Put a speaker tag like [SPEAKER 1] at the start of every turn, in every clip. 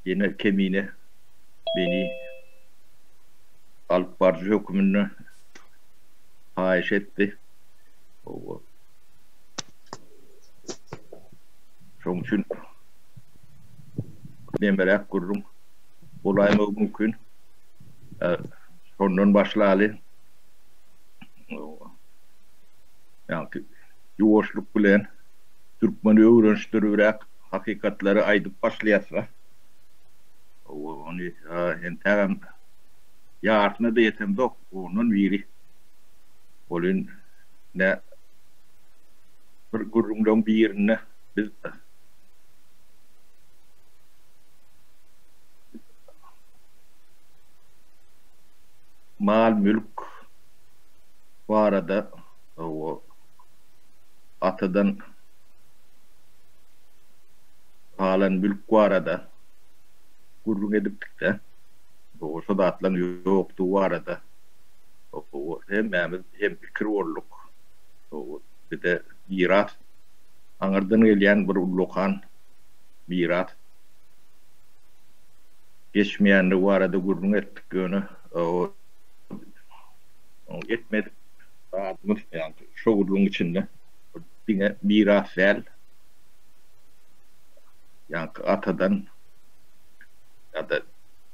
[SPEAKER 1] Ýene Kemine meni alyp baryjy höküminde haýyş etdi. Şonuň üçin nemeräk gürrüň bolaýmagy mümkin. Şondan başlaly. Ýaňky ýuwaşlyk bilen türkmeni öwrenişdiribräk hakykatlary aýdyp başlaýas-da. Ony entägem ýarysyna-da ýetemzok, ondan biri. Welin ne bir gürrüňleň birinde biz mal-mülk barada atadan galan mülk barada gürrüň edipdik-de, şo zatlaryň ýokdugy barada hemmämiz hem pikir bolduk. Bize miras, aňyrdan gelýän bir ullakan miras geçmeýändigi barada gürrüň etdik, ýöne etmedik zadymyz, ýagny şo gürrüň içinde diňe miras däl, ýaňky atadan ýa-da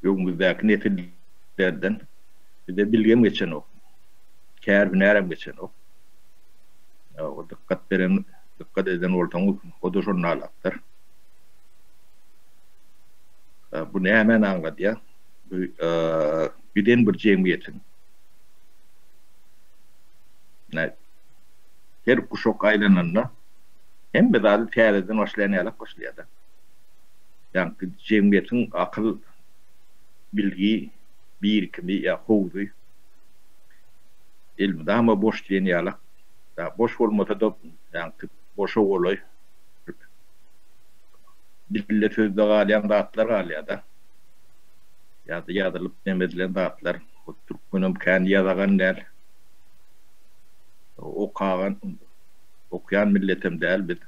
[SPEAKER 1] öňümizdäki nesillerden bize bilgem geçenok, kär-hünärem geçenok. O dykgat beren, dykgat eden bolsaňyz, o-da şonalakdyr. Bu nämäni aňladýar? Bu giden bir jemgyýetiň her guşak aýlananda hemme zady täzeden başlaýan ýalak başlaýar-da. Ýaňky jemgyýetiň akyl, bilgi birikimi ýa howzy elmydama boş diýen ýalak. Ýa boş bolmasa-da, ýaňky boşa golaý dilde sözde galýan zatlar galýar-da. Ýa-da ýazylyp neme edilen zatlar. Türkmenem kän ýazagan däl. Okagan, okaýan milletem däl biz.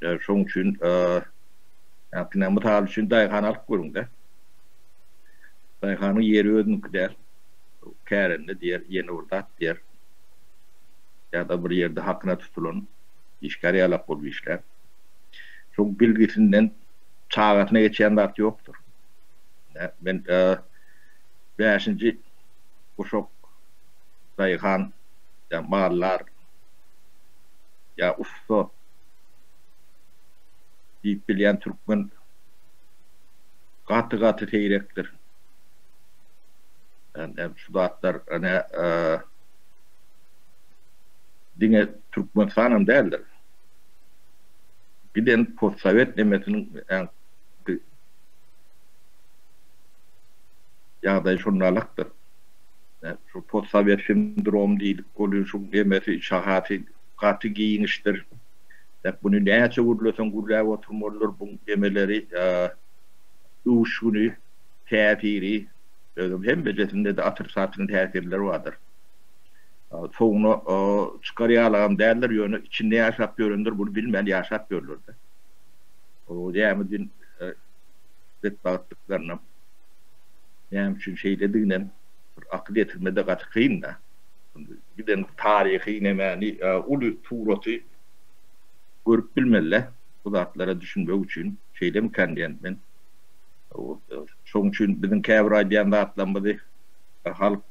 [SPEAKER 1] Şoň üçin, ýa mysal üçin daýhan alyp görüň-de. Daýhanyň ýeri özüniňki däl. Kärende diýer, ýene bir zat diýer. Ýa-da bir ýerde hakyna tutulan işgär ýalak bolup işlär. Şoň bilgisinden çagasyna geçýän zat ýokdur. Men bäşinji guşak daýhan ýa maldar ýa ussa diýip bilýän türkmen gaty-gaty seýrekdir. Şu zatlar ine diňe Türkmenistanam däldir. Giden postsowet nemesiniň ýagdaýy şondalakdyr. Şu postsowet sindrom diýdik welin şu nemesi şahasy gaty giňişdir. Muny näçe gürleseň gürläp oturmalydyr bu nemeleri öwüşgini, täsiri özem hemmejesinde-de otrisatel täsirler bardyr. Soňuna çykar ýalagam däldir, ýöne içinde ýaşap ýörenler muny bilmän ýaşap ýörler-de. O näme üçin betbagtlyklaryna, näme üçin şeýlediginem bir akyl ýetirme-de gaty kyn-da. Giden taryhy nemäni, uly suraty görüp bilmeli-dä bu zatlara düşünmek üçin. Şeýlemikän diýen men. Şonuň üçin biziň käbir aýdýan zatlarymyzy halk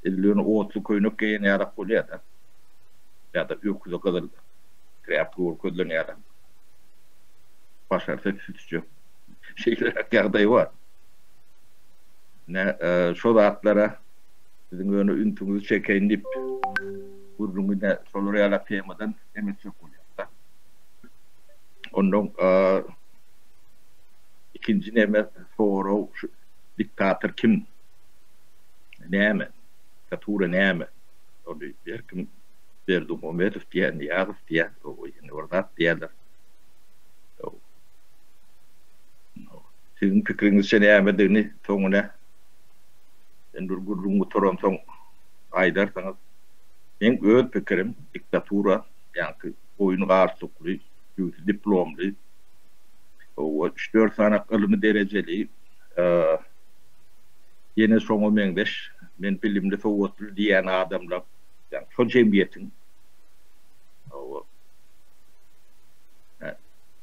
[SPEAKER 1] edil ýöne otly köýnek geýen ýalak bolýar-da. Ýa-da öküze gyzyl trýapka görkezilen ýalak. Başarsa süsjek. Şeýleräk ýagdaý bar. Ine, şo zatlara siziň ýöne ünsüňizi çekeýin diýip, gürrüňi ine şolar ýalak temadan hem etjek bolýarys-da. Onnoň ikinji neme sorag şu diktator kim? Näme? Diktatura näme? Ony her kim Berdimuhamedow diýýär, Nyýazow diýýär, ýene bir zat diýýärler. Siziň pikiriňizçe nämedigini soňuna men bir gürrüň gutaransoň aýdarsyňyz. Meň öz pikirim diktatura, ýaňky boýny galstukly, jübüsi diplomly. Üç-dört sany ylmy derejeli, ýene şoňa meňzeş men bilimli, sowatly diýýän adamlar, ýagny şol jemgyýetiň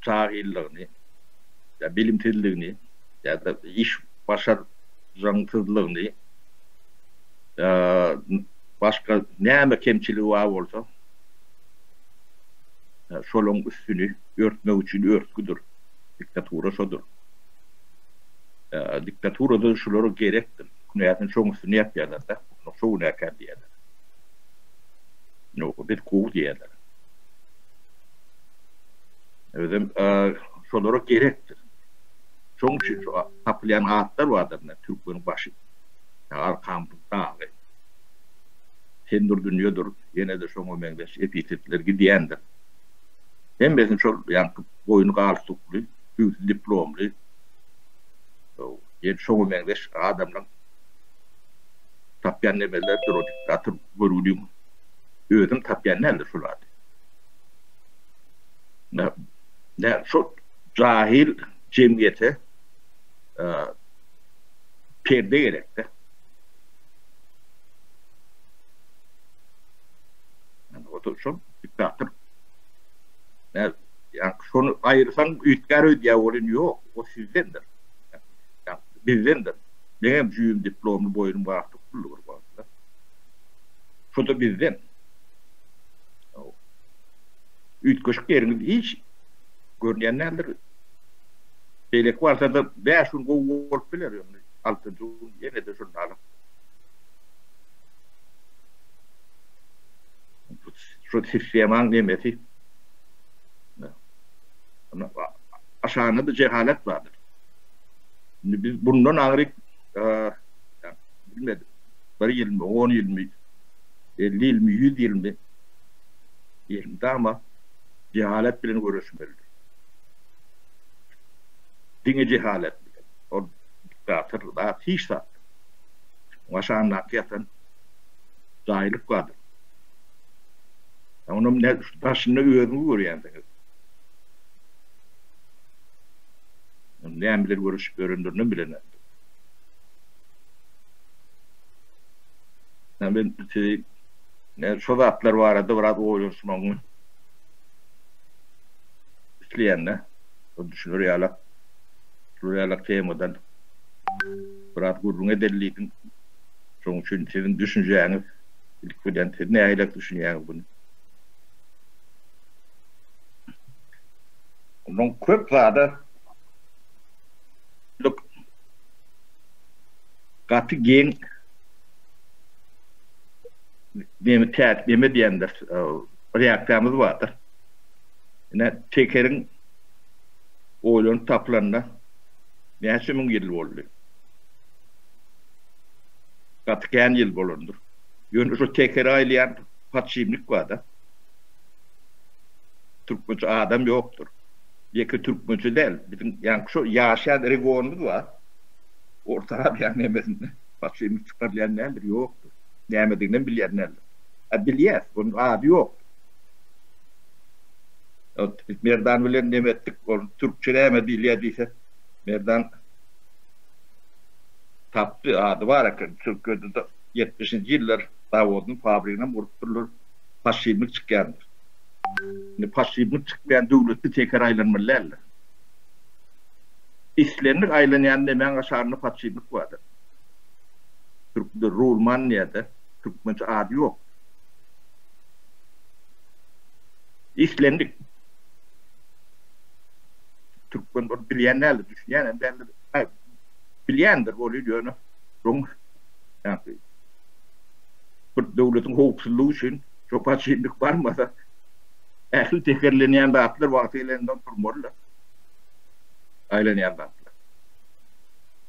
[SPEAKER 1] jahyllygyny, ýa bilimsizligini ýa-da iş başarjaňsyzlygyny, başga näme kemçiligi bar bolsa, şolaň üstüni örtmek üçin örtgüdir. Diktatura şodur. Diktaturada şulara gerekdir. Günäsini şoň üstüne ýapýarlar-da. Şo günäkär diýýärler. Ýok, biz gowy diýýärler. Özem şolara gerekdir. Şoň üçin şu tapylýan atlar bardyr, türkmeniň başy, arkamyzyň dagy. Sendir dünýedir, ýene-de şoňa meňzeş epitetler gidýändir. Hemmesini şol ýaňky boýny galstukly, tüýsli diplomly, ýene şoňa meňzeş adamlaň tapýan nemeleridir o diktator görgüliň özem tapýan däldir şol zady. Nä şol jahil jemgyýete perde gerekde. Yani o da şol diktator. Ne, yani şonu aýyrsaň üýtgär öýdýär welin ýok, o sizdendir. Yani bizdendir. Meňem jüýüm diplomly boýnum galstuk pully bir wagtlar. Şo-da bizden. Üýtgeşik ýeriňiz hiç görünýän däldir. Beýleki barsa-da bäş gün gowy bolup biler, ýöne altynjy gün ýene-de şondalyk. Şu sistemaň nemesi. Aşagynda-da jehalet bardyr. Indi biz bundan aňryk bilmedim. Bir ýylmy, on ýylmy, 50 ýylmy, 100 ýylmy elmydama jehalet bilen göreşmelidir. Diňe jehalet bilen. Ol diktator zat hiç zat. Oň aşagyndaky ýatan jaýlyk bardyr. Onam ne daşynda özüňiz görýänsiňiz. Näme bilen göreşip ýörenlerini bilemok. Men sizi şo zatlar barada biraz oýlanyşmagyňy isleýän-de. Düşüner ýalak, şular ýalak temadan biraz gürrüň edeli diýdim. Şonuň üçin siziň düşünjäňiz ilki bilen siz nähili düşünýäňiz muny? Ondan köp zada gaty geň neme tä neme diýendir reaksiýamyz bardyr. Ine tekeriň oýlanyp tapylanyna näçe müň ýyl boldy? Gaty kän ýyl bolandyr. Ýöne şo tekeri aýlaýan podşipnik barda. Türkmençe adam ýokdur. Ýeke türkmençe däl, biziň ýaňky şo ýaşaýan regionymyz bar. Orta Aziýanyň nemesinde podşipnik çykarylýan däldir, ýokdur. Nämediginem bilýän däldir. A bilýäs, onuň ady ýokdur. Biz Merdan bilen neme etdik, ol türkçe näme diýilýär diýse, Merdan tapdy, ady bar eken. Türkiýede-de ýetmişinji ýyllar zawodyny, fabriginem gurupdyrlar, podşipnik çykýandyr. Indi podşipnik çykmaýan döwletde teker aýlanmaly däldir. Islendik aýlanýan nemäň aşagynda podşipnik bardyr. Türkde rulman diýýär-de, türkmençe ady ýok. Islendik türkmen ony bilýän däldir, düşünýän hem däldir. Aý, bilýändir bolýar ýöne şoň ýagny bir döwletiň howpsuzlygy üçin şo podşipnik barmasa ähli tekerlenýän zatlar wagty gelenden durmaly-da. Aýlanýan zatlar.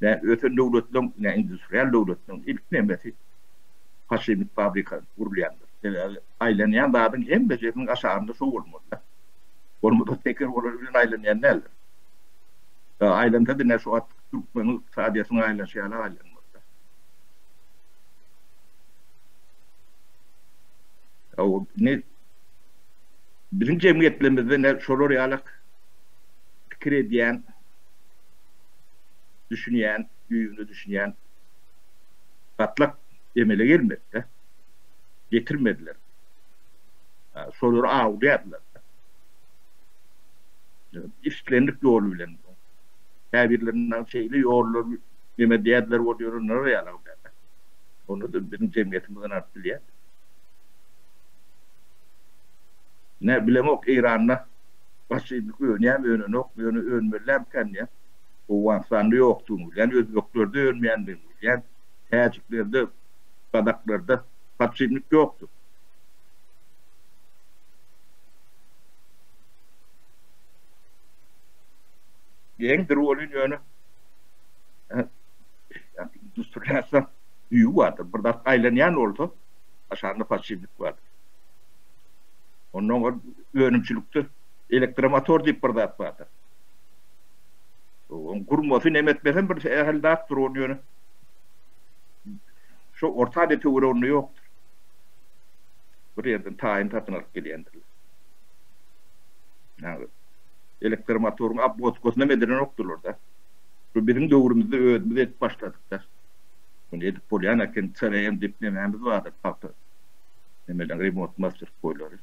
[SPEAKER 1] Nä ösen döwletleriň, nä industrial döwletleriň ilk nemesi podşipnik fabrika gurulýandyr. Sebäbi aýlanýan zadyň hemmejesiniň aşagynda şo bolmaly-da. Bolmasa teker olary bilen aýlanýan däldir. Aýlansa diňe şu wagt türkmeniň ykdysadyýetiniň aýlanşy ýaly aýlanmaly-da. Indi biziň jemgyýetlerimizde ine şolar ýalak pikir edýän. düşünýän, düýbüne düşünýän gatlak emele gelmedi-de. Getirmediler. Şolary awlaýardylar. Islendik ýol bilen. Käbirlerinde şeýle ýollar neme diýerler bolýar, onlara ýalan däl. Ony da biziň jemgyýetimiz ynanyp bilýär. Ne bilemok Eýranda başyny önýärmi önenokmy ýöne önmelilämikän diýýän. Owganystanda ýokdugyny bilýän, özbeklerde önmeýändigini bilýän, täjiklerde, gazaklarda paçynlyk ýokdur. Geňdir welin ýöne industriýasy düýbi bardyr. Bir zat aýlanýan bolsa, aşagynda paçynlyk bardyr. Ondan ol önümçilikde elektromotor diýip bir zat bardyr. Oň gurmasy neme etmesem bir ähli zatdyr ol ýöne. Şo Orta Aziýa töwereginde ýokdur. Bir ýerden taýyn satyn alyp gelýändirler. Ýa elektromotoryň obwodkasyny hem edilenokdyrlar-da. Şu biziň döwrümizde özümiz edip başladyk-da. Muny edip bolýan eken, CRM diýip nemämiz bardyr, pagta nemeleň remont masterskoýlary.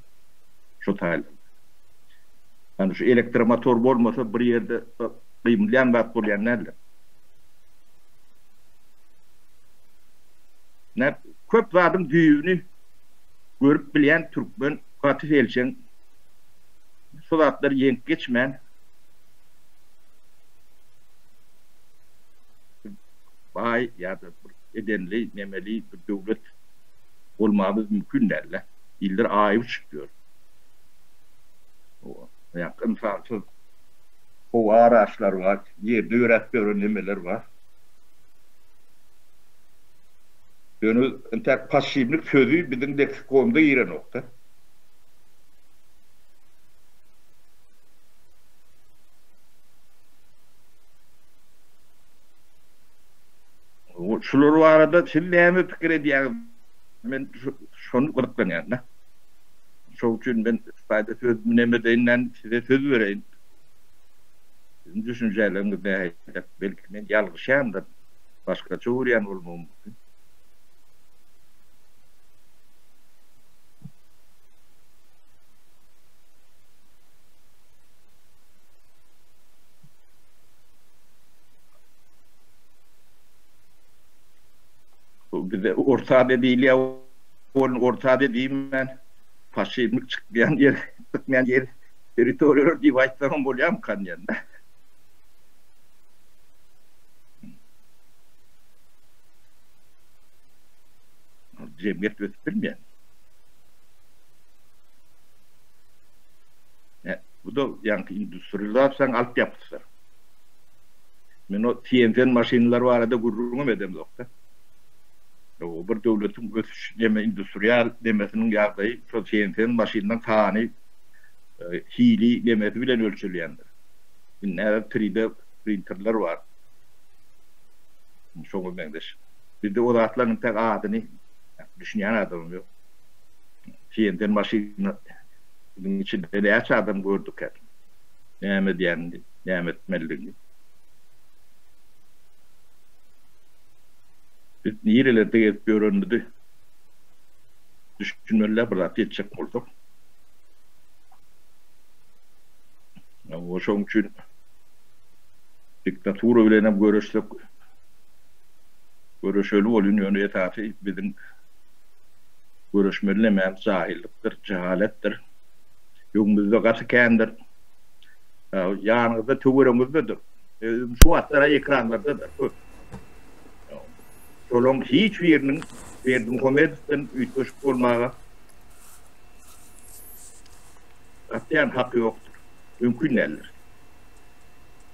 [SPEAKER 1] Şo taýlarda. Ýani şu elektromotor bolmasa bir ýerde gymylýan zat bolýan däldir. Nä köp zadyň düýbüni görüp bilýän türkmen gaty selçeň şu zatlary ýeňip geçmän baý ýa-da bir edenli nemeli bir döwlet bolmagymyz mümkin dälde. Iller aýy uçup ýör. Ýa ynsansyz howa araçlary bar, ýerde ýöräp ýören nemeler bar. Ýöne entäk passiwlik sözi biziň leksikonymyza girenok-da. Şular barada siz näme pikir edýäňiz? Men şony gyzyklanýan-da. Şoň üçin men taýda söz münemedeýinden size söz bereýin. Siziň düşünjeleriňiz nähili? Belki men ýalňyşýandyryn. Başgaça görýän bolmagym mümkin. Bize Orta Aziýa diýilýär, ony Orta Aziýa diýmän, faşizm çykmaýan ýer, çykmaýan ýer, territoriýalar diýip aýtsaňam bolýarmykan diýen-de. Jemgyýet ösüp bilmeýär. Bu-da ýaňky industrializasiýanyň altyapysydyr. Men o TNT maşynlar barada gürrüňem edemzok-da. O bir döwletiň ösüş neme industrial nemesiniň ýagdaýy şol TNT maşynyň sany, hili nemesi bilen ölçelýändir. Indi häzir 3D printerler bar. Şoňa meňzeş. Bizde o zatlaryň entek adyny düşünýän adamam ýok. TNT maşyny biziň içinde näçe adam gördükä? Näme edýänini, näme etmelidigini. Biz nirelerde gezip ýörenimizi düşünmeli-dä, bir zat etjek bolsak. Şonuň üçin diktatura bilen hem göreşsek, göreşeli bolýan, ýöne esasy biziň göreşmeli nemämiz jahillykdyr, jehaletdir. Öňümizde gaty kändir. Ýanyňyzda, töweregiňizdedir. Şu wagtlar ekranlardadyr köp. Şolaryň hiç biriniň Berdimuhamedowdan üýtgeşik bolmaga gatýan haky ýokdur. Mümkin däldir.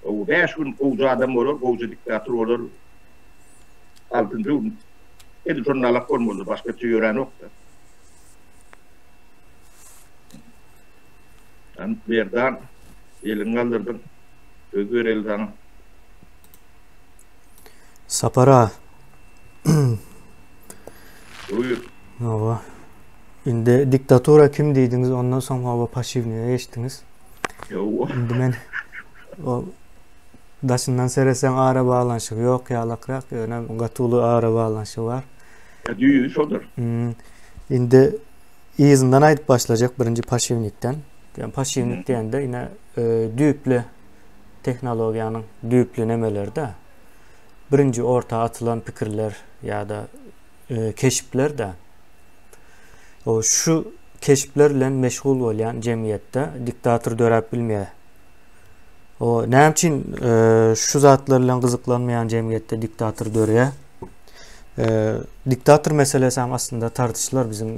[SPEAKER 1] O 5 gün gowja adam bolar, gowja diktator bolar. Altynjy gün edil şondan alak bolmalydyr, başgaça ýöränokda. Sen Merdan, eliňi galdyrdyň. Söz bereli saňa.
[SPEAKER 2] Sapar aga.
[SPEAKER 1] Buyur.
[SPEAKER 2] Hawa. Indi diktatura kim diýdiňiz, ondan soň hawa passiwnyýa geçdiňiz.
[SPEAKER 1] Ýowa.
[SPEAKER 2] Indi men o. Daşyndan seretseň ara baglanyşygy ýok ýalakrak, ýöne gaty uly ara baglanyşygy bar.
[SPEAKER 1] Ýa düýbi şodur.
[SPEAKER 2] Indi yzyndan aýdyp başlajak birinji paşiwnikden. Ýa paşiwnik diýende ine düýpli tehnologiýanyň düýpli nemeleri-de. Birinji orta atylan pikirler ýa-da keşipler-de. O şu keşipler bilen meşgul bolýan jemgyýetde diktator döräp bilmeýär. O näme üçin şu zatlar bilen gyzyklanmaýan jemgyýetde diktator döreýär? Diktator meselesi hem aslynda tartyşylar biziň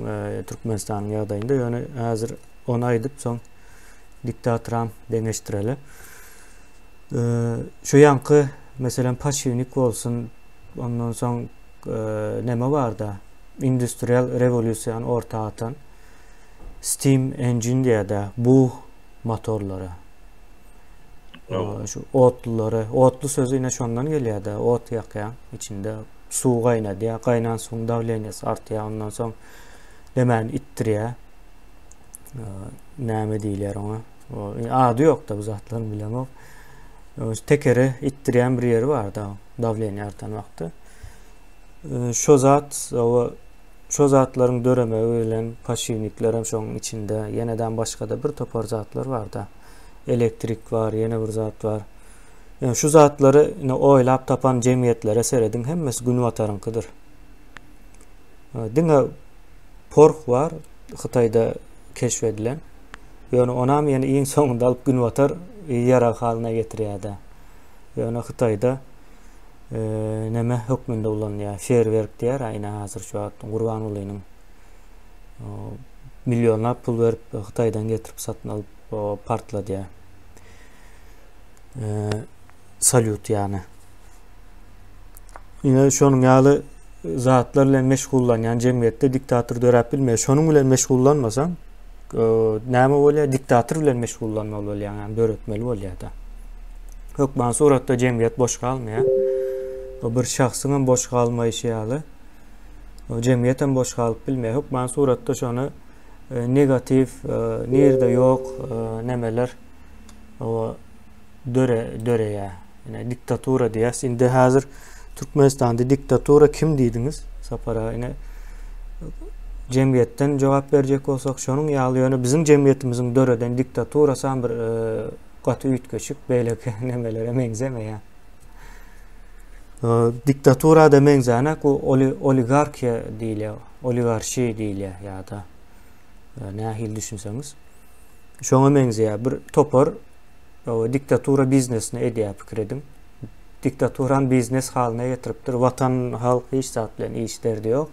[SPEAKER 2] Türkmenistanyň ýagdaýynda. Ýöne häzir ony aýdyp soň diktatoram deňeşdireli. Şu ýaňky meselem paşiwnik bolsun, ondan soň neme barda? Industrial rewolýusiýany orta atan steam engine diýýär-de, bug motorlary. Şu otlulary, otly sözi ine şondan gelýär-de, ot ýakýaň, içinde suw gaýnadýar, gaýnan suwuň dawleniýasy artýar, ondan soň nemäni itdirýär. Näme diýilýär oňa? Ady ýok-da bu zatlaryň bilemok. Tekeri itdirýän bir ýeri bar-da, dawleniýa artan wagty. Şo zat, Şo zatlaryň döremegi bilen paşiwniklerem şoň içinde, ýenedem başgada bir topar zatlar barda. Elektrik bar, ýene bir zat bar. Ýöne şu zatlary ine oýlap tapan jemgyýetlere serediň hemmesi günbataryňkydyr. Diňe porh bar Hytaýda keşf edilen. Ýöne onam ýene iň soňunda alyp günbatar ýarag halyna getirýärde. Ýöne Hytaýda neme hökmünde ulanylýar? Feýerwerk diýer, ine hazir şu wagt Gurbangulynyň millionlap pul berip Hytaýdan getirip satyn alyp partladýar. Salýut ýany. Ine şonuň ýaly zatlar bilen meşgullanýan jemgyýetde diktator döräp bilmeýär. Şonuň bilen meşgullanmasaň, näme bolýar? Diktator bilen meşgullanmaly bolýaň, ýagny döretmeli bolýar-da. Hökman suratda jemgyýet boş galmaýar. O bir şahsyň hem boş galmaýşy ýaly, o jemgyýet hem boş galyp bilmeýär. Hökman suratda şony e, negatiw, e, nirde ýok e, nemeler o döre döreýär. Ine diktatura diýýäs. Indi häzir Türkmenistanda diktatura kim diýdiňiz? Sapar aga ine jemgyýetden jogap berjek bolsak şonuň ýaly ýöne biziň jemgyýetimiziň döreden diktaturasy hem bir e, gaty üýtgeşik beýleki nemelere meňzemeýär. E, diktatura da meňzänek bu oligarkiýa diýilýär, oligarşi diýilýär ýa-da e, nähili düşünseňiz. Şoňa meňzeýär. Bir topar diktatura biznesini edýär pikir ediň. Diktaturany biznes halyna getiripdir. Watan, halk hiç zat bilen iş derdi ýok.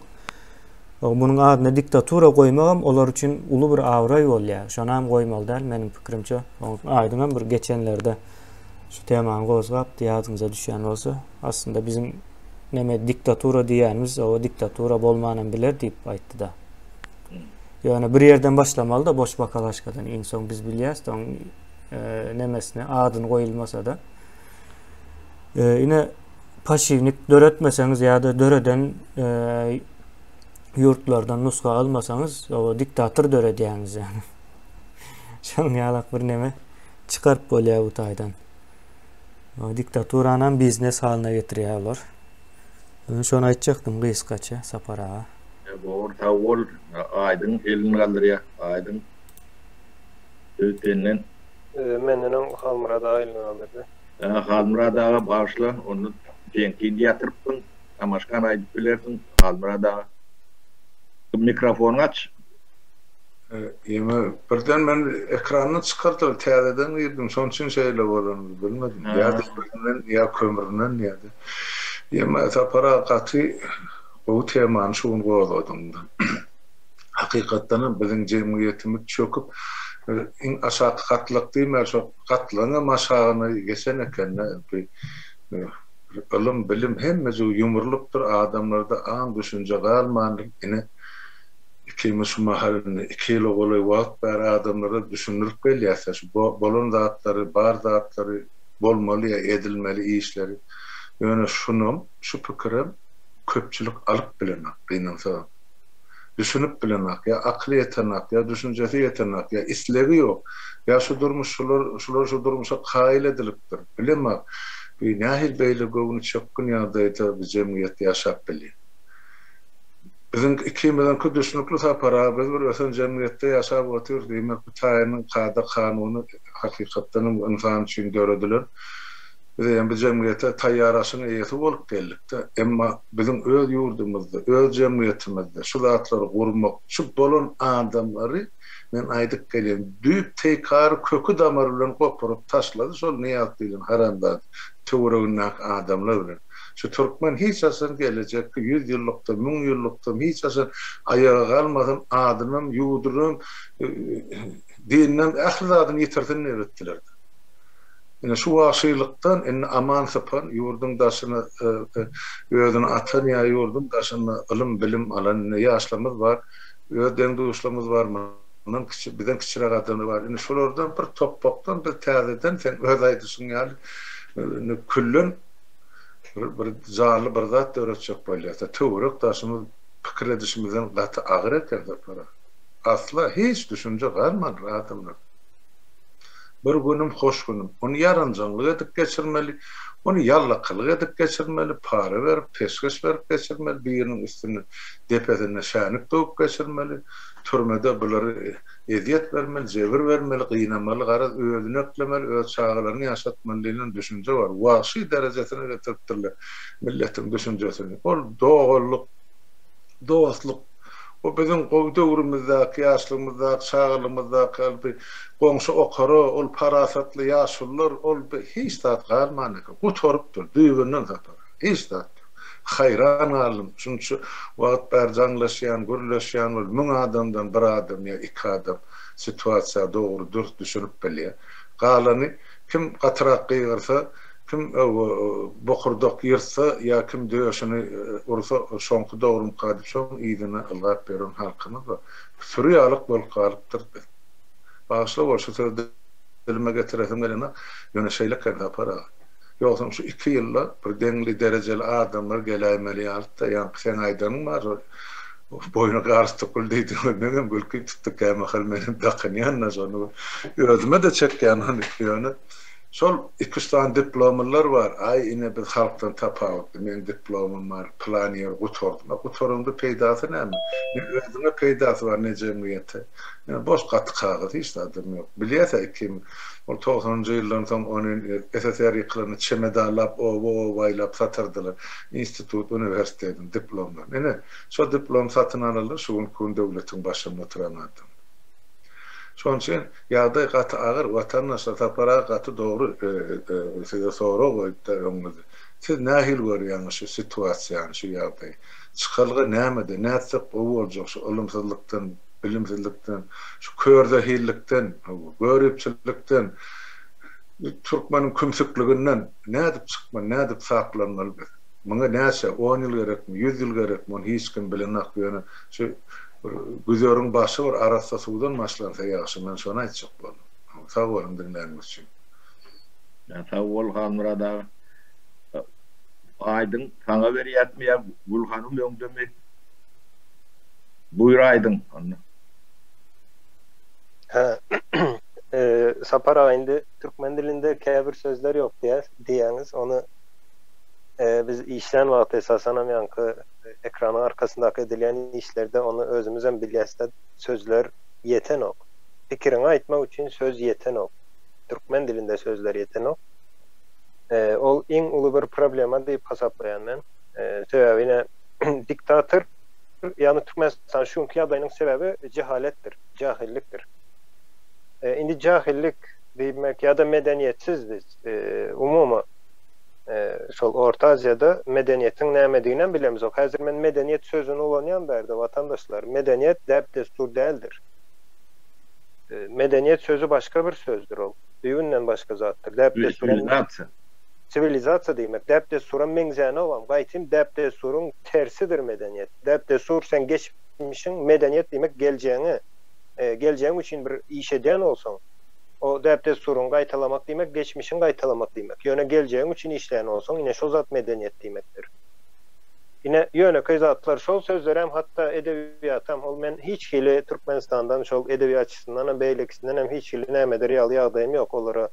[SPEAKER 2] Munuň adyna diktatura goýmagam olar üçin uly bir abraý bolýar. Şonam goýmaly däl meniň pikirimçe. Aýdyňam bir geçenlerde şu temany gozgapdy ýadyňyza düşýän bolsa. Aslynda biziň neme diktatura diýýänimiz o diktatura bolmanam biler diýip aýtdy-da. Ýöne bir ýerden başlamaly-da boş bakalaşkadan. Iň soň biz bilýäs-de oň e, nemesini, adyny goýulmasa-da. E, ine passiwnik döretmeseňiz ýa-da döreden e, ýurtlardan nusga almasaňyz, o diktator döredýäňiz ýani. Şonuň ýalak bir neme çykaryp bolýar bu taýdan. O diktaturanam biznes halyna getirýär olar. Şony aýtjakdym gysgaça Sapar aga.
[SPEAKER 1] Dogry sag bol Aýdyň elini galdyrýa Aýdyň söz senden.
[SPEAKER 3] Menden öň Halmyrat aga elini galdyrdy.
[SPEAKER 1] Halmyrat aga bagyşla onda seňkini ýatyrypsyň Tamaşkan aýdyp bilersiň Halmyrat aga mikrofonyňy aç.
[SPEAKER 4] Ýeme birden men ekrandan çykardylar täzeden girdim şoň üçin şeýle bolanyny bilmedim ýa demirinden ýa kömründen ýa-da ýeme Sapar aga gaty Gowy temany şu gün gozgadyň. Hakykatdanam biziň jemgyýetimiz çöküp, iň aşaky gatlak diýmän, şo gatlagyňam aşagyna geçen ekende bi ylym, bilim hemmejigi ýumrulypdyr, adamlarda aň-düşünje galmandyr. Ine, ikimiz şu mahal indi iki ýyla golaý wagt bäri adamlara düşündirip gelýäs-ä şu bolan zatlary, bar zatlary, bolmaly ýa edilmeli işleri. Ýöne şunam, şu pikirem köpçülik alyp bilenok, gynansagam. Düşünip bilenok, ýa akyly ýetenok, ýa düşünjesi ýetenok, ýa islegi ýok, ýa şu durmuş şular, şular şu durmuşa kaýyl edilipdir, bilemok. Bu nähili beýle göwni çökgün ýagdaýda bu jemgyýet ýaşap bilýär? Biziň ikimiziňki düşnükli Sapar aga, biz bir ösen jemgyýetde ýaşap otyrys, diýmek bu taýynyň kada-kanuny hakykatdanam ynsan üçin döredilen. Biz hem bu jemgyýete taýýar aşyň eýesi bolup geldik-de. Emma biziň öz ýurdumyzda, öz jemgyýetimizde şu zatlary gurmak, şu bolan adamlary men aýdyp gelýän, düýp teýkary köki-damary bilen goparyp taşlady şol Nyýazow diýlen haramzada töweregindäki adamlar bilen. Şu türkmen hiç haçan gelejekki ýüz ýyllykda, müňýyllykda hiç haçan aýaga galmasyn, adynam, ýurdunam, dininem, ähli zadyny ýitirsin diýip etdiler. Ine şu wagşylykdan indi aman sypan, ýurduň daşyna özüni atan ýa ýurduň daşynda ylym-bilim alan indi ýaşlarymyz bar, öz deň-duşlarymyz bar, mundan kiçi, bizden kiçiräk adamlar bar. Indi şolardan bir topbakdan biz täzeden seň öz aýdyşyň ýaly indi külden bir bir janly bir zat döretjek bolýas. Töwerek daşymyz pikir edişimizden gaty agyr eken Sapar aga. Asla hiç düşünje galmandyr adamlarda. Bir günüm hoş günüm. Ony ýaranjaňlyk edip geçirmeli, ony ýallakylyk edip geçirmeli, para berip, peşgeş berip geçirmeli, biriniň üstünde, depesinde şänik döwüp geçirmeli, türmede bulary ezýet bermeli, jebir bermeli, gynamaly, garaz, özüni eklemeli, öz çagalaryny ýaşatmaly diýlen düşünje bar. Wagşy derejesine getiripdirler milletiň düşünjesini. Ol doganlyk, dostluk, o biziň gowy döwrümizdäki, ýaşlygymyzdaky, çagalygymyzdaky ýaly bir goňşy okara, ol parasatly ýaşulular, ol bir hiç zat galman eken. Gutarypdyr, düýbünden sapar. Hiç zat ýok. Haýran galdym. Şunça wagt bäri jaňlaşýan, gürleşýän bolup, müň adamdan bir adam ýa iki adam situasiýa dogry, dürs düşünip bilýär. Galany kim gatyrak gygyrsa, Kim bokurdak ýyrtsa ýa kim döşüni ursa şoňky dogrumyka diýip şoň yzyna ylgap ýören halkymyz bar. Süri ýalyk bolup galypdyrys biz. Bagyşla bol şu sözi dilime getiresim gelenok, ýöne şeýle eken Sapar aga. Ýogsam şu iki ýylda bir deňli derejeli adamlar geläýmeli ýalydy-da, ýaňky seň aýdanyň bar şol boýna galstukly diýdiň meňem gülkim tutdy kämahal menem dakynýan-da şony özüme-de çekýän ony ýöne Şol iki-üç sany diplomlylar bar, aý ine biz halkdan tapawutly, meň diplomym bar, pylan ýeri gutardym. A gutaryňda peýdasy näme? Ne özüňe peýdasy bar, ne jemgyýete. Ine boş gaty kagyz, hiç zadam ýok. Bilýäs-ä ikimiz, ol togsanynjy ýyldan soň ony SSR ýykylanda çemedanlap oba-oba aýlap satardylar institut, uniwersitetiň diplomlaryny. Ine, şo diplomy satyn alanlar şu günki gün döwletiň başynda oturan adam. Şonuň üçin ýagdaý gaty agyr watandaşlar Sapar aga gaty dogry size sorag goýupda öňüňizde. Siz nähili görýäňiz şu situasiýany şu ýagdaýy? Çykalga nämede nätsek gowy boljak şu ylymsyzlykdan bilimsizlikden şu körzehillikden göripçilikden türkmeniň kümsükliginden nädip çykmaly nädip saplanmaly biz? Muňa näçe on ýyl gerekmi ýüz ýyl gerekmi ony hiç kim bilenok ýöne şu Bir güzeriň başy bir arassa suwdan başlansa ýagşy men şony aýtjak boldum. Sag boluň diňläniňiz üçin.
[SPEAKER 1] Sag bol Halmyrat aga. Aýdyň saňa berýäsmi ýa Gülhanym öňdemi? Buýur Aýdyň onda.
[SPEAKER 3] Hä. Sapar aga indi türkmen dilinde käbir sözler ýok diýýäňiz ony biz işlän wagty esasanam ýaňky ekranyň arkasyndaky edilýän işlerde ony özümizem bilýäsde sözler ýetenok. Pikiriňi aýtmak üçin söz ýetenok. Türkmen dilinde sözler ýetenok. Ol iň uly bir problema diýip hasaplaýan men. Sebäbi ine diktator ýagny Türkmenistan şu günki ýagdaýynyň sebäbi jehaletdir, jahillikdir. Indi jahillik diýmek ýa-da medeniýetsiz biz umumy Şol Orta Aziýada medeniýetiň nämediginem bilemzok. Häzir men medeniýet sözüni ulanýan bärde watandaşlar. Medeniýet däp-dessur däldir. Medeniýet sözi başga bir sözdür ol. Düýbünden başga zatdyr. Däp-dessuram
[SPEAKER 1] Siwilizasiýa.
[SPEAKER 3] Siwilizasiýa diýmek. Däp-dessuram meňzänogam. Gaýtym däp-dessuryň tersidir medeniýet. Däp-dessur seň geçmişiň, medeniýet diýmek geljegiňi, geljegiň üçin bir iş edýän bolsaň, O däp-dessuryňy gaýtalamak diýmek, geçmişiňi gaýtalamak diýmek. Ýöne geljegiň üçin işleýän bolsaň, ine şol zat medeniýet diýmekdir. Ine, ýönekeý zatlar, şol sözlerem hatda edebiýatam, ol men hiç hili Türkmenistandan şol edebiýatçysyndanam, beýlekisindenem hiç hili nämedir ýaly ýagdaýym ýok olara.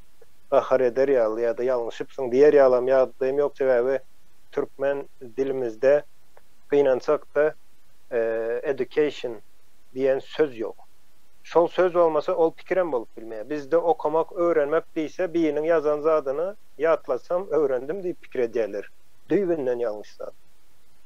[SPEAKER 3] gahar eder ýaly ýa-da ýalňyşypsyň diýer ýalam ýagdaýym ýok sebäbi türkmen dilimizde gynansakda education diýen söz ýok. Şol söz bolmasa ol pikirem bolup bilmeýär. Bizde okamak, öwrenmek diýse biriniň ýazan zadyny ýatlasam öwrendim diýip pikir edýärler. Düýbünden ýalňyş zat.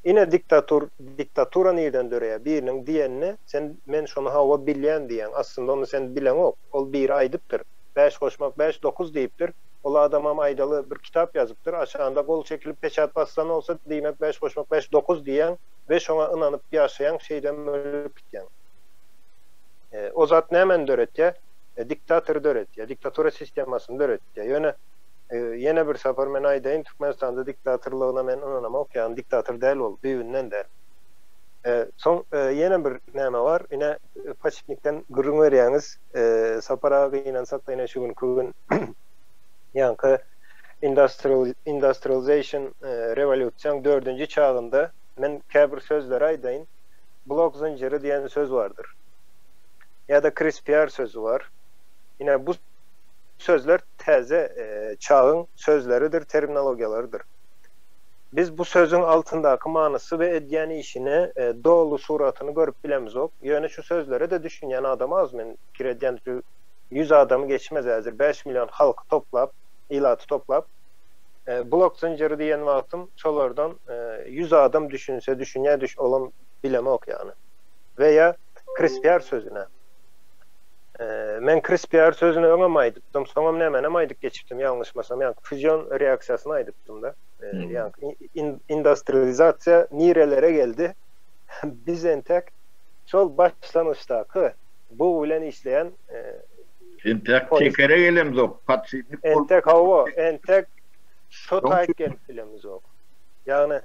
[SPEAKER 3] Ine diktatur, diktatura nirden döreýär? Biriniň diýenini sen men şony hawa bilýän diýýäň. Aslynda ony sen bileňok. Ol biri aýdypdyr. Bäş goşmak bäş dokuz diýipdir. Ol adamam aýdaly bir kitap ýazypdyr. Aşagynda gol çekilip peçat basylan bolsa diýmek bäş goşmak bäş dokuz diýýäň we şoňa ynanyp ýaşaýaň şeýdem ölüp gitýäň. O zat nämäni döretýär? Diktatory döretýär. Diktatura sistemasyny döretýär. Ýöne ýene bir sapar men aýdaýyn Türkmenistanda diktatorlygyna men ynanamok ýagny diktator däl ol düýbünden däl. Soň ýene bir näme bar ine Paçitnikden gürrüň berýäňiz Sapar aga gynansak-da ine şu günki gün ýaňky industrial industrialization rewolýusiýaň dördünji çagynda men käbir sözleri aýdaýyn blok zynjyry diýen söz bardyr ýa-da krispr sözi bar ine bu sözler täze çagyň sözleridir terminologiýalarydyr. Biz bu sözüň altyndaky manysy we edýän işini doly suratyny görüp bilemizok. Ýöne şu sözlere-de düşünýän adam az men pikir edýän şu ýüz adamy geçmez häzir 5 million halky toplap, ilaty toplap blok zynjyry diýen wagtym şolardan 100 adam düşünse düşünýär düş olam bilemok ýagny. We ýa krispr sözüne. Men krispr sözüni öňem aýdypdym, soňam nämänem aýdyp geçipdim ýalňyşmasam ýagny fuzion reaksiýasyny aýdypdym-da. Ýagny industrializasiýa nirelere geldi? Biz entek şol başlangyçdaky bug bilen işleýän
[SPEAKER 1] Entek tekere gelemzok, podşipnik
[SPEAKER 3] bolup. Entek hawa, entek şo taýyp gelip bilemizok. Ýagny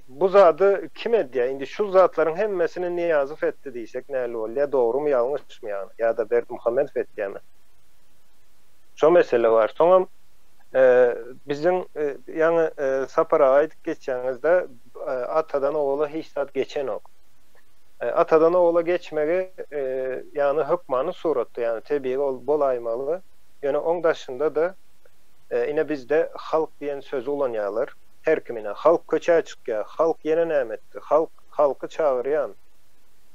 [SPEAKER 3] bu zady kim edýär? Indi şu zatlaryň hemmesini Nyýazow etdi diýsek näli bolýar? Dogrumy, ýalňyşmy ýagny? Ýa-da Berdimuhamedow etýärmi? Şo mesele bar. Soňam Biziň ýaňy Sapar aga aýdyp geçýäňizde atadan ogula hiç zat geçenok. Atadan ogula geçmegi ýagny hökmany suratda ýagny tebigy ol bolaýmaly. Ýöne oň daşynda-da ine bizde halk diýen sözi ulanýarlar. Her kim ine halk köçä çykýar, halk ýene näme etdi, halk halky çagyrýan,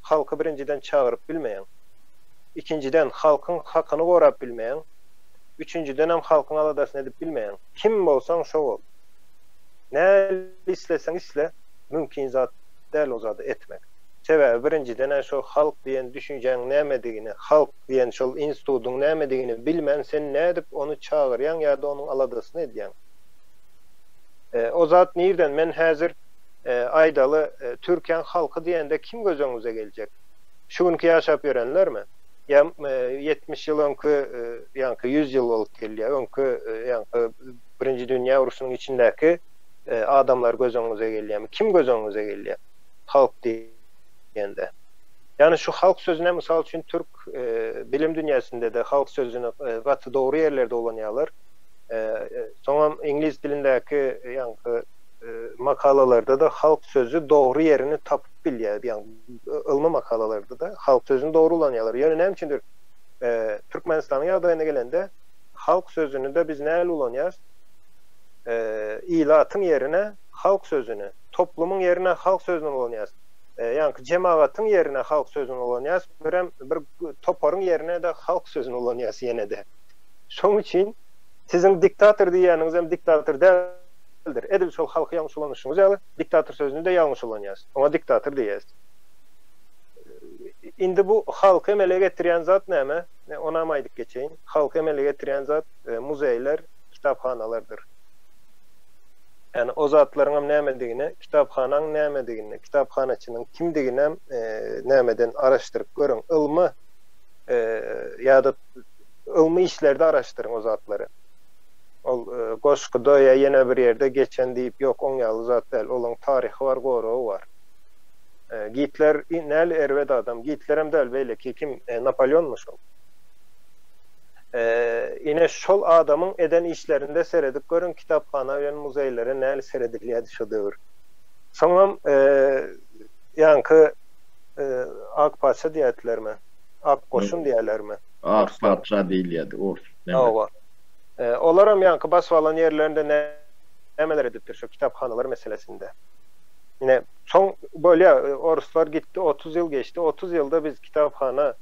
[SPEAKER 3] halky birinjiden çagyryp bilmeýäň. Ikinjiden halkyň hakyny gorap bilmeýäň. Üçünjidenem halkyň aladasyny edip bilmeýäň. Kim bolsaň şo bol. Näl isleseň isle, mümkin zat däl o zady etmek. Sebäbi birinjiden-ä şo halk diýen düşünjäň nämedigini, halk diýen şol institudyň nämedigini bilmän sen nädip ony çagyrýaň ýa-da onuň aladasyny edýäň? O zat nirden? Men häzir aýdaly Türkiýäň halky diýende kim göz öňüňize geljek? Şu günki ýaşap ýörenlermi? Ýa 70 ýyl öňki, ýaňky 100 ýyl bolup gelýär, öňki ýaňky Birinji dünýä urşunyň içindäki adamlar göz öňüňize gelýärmi? Kim göz öňüňize gelýär halk diýende? Ýagny şu halk sözüne mysal üçin türk bilim dünýäsinde-de halk sözüni gaty dogry ýerlerde ulanýarlar. Soňam iňlis dilindäki ýaňky makalalarda-da halk sözi dogry ýerini tapyp bilýär. Ýagny ylmy makalalarda-da halk sözüni dogry ulanýarlar. Ýöne näme üçindir Türkmenistanyň ýagdaýyna gelende halk sözüni-de biz nähili ulanýarys? Ilatyň ýerine halk sözüni, toplumyň ýerine halk sözüni ulanýarys. Ýaňky jemagatyň ýerine halk sözüni ulanýarys, birem bir toparyň ýerine-de halk sözüni ulanýarys ýene-de. Şoň üçin siziň diktator diýýäniňizem diktator däldir. Edil şol halky ýalňyş ulanyşyňyz ýaly, diktator sözüni-de ýalňyş ulanýarys. Oňa diktator diýýäris. Indi bu halky emele getirýän zat näme? Onam aýdyp geçeýin. Halky emele getirýän zat muzeýler, kitaphanalardyr. Ýagny o zatlaryňam nämedigini, kitaphanaň nämedigini, kitaphanaçynyň kimdiginem nämeden araşdyryp görüň. Ylmy ýa-da ylmy işlerde araşdyryň o zatlary. Ol goşguda ýa ýene bir ýerde geçen diýip ýok oň ýaly zat däl. Olaň taryhy bar, goragy bar. Gitler näli erbet adam. Gitlerem däl beýleki kim Napoleonmy şol? Ine şol adamyň eden işlerinde seredip görüň kitaphana bilen muzeýlere näli seredilýärdi şo döwür. Soňam ýaňky Ak patyşa diýýärdilermi? Ak goşun diýýärlermi?
[SPEAKER 1] Ak patyşa diýilýärdi ors.
[SPEAKER 3] Hawa. Olaram ýaňky basyp alan ýerlerinde nämeler edipdir şu kitaphanalar meselesinde. Ine, soň bolýa, oruslar gitdi, 30 ýyl geçdi. 30 ýylda biz kitaphana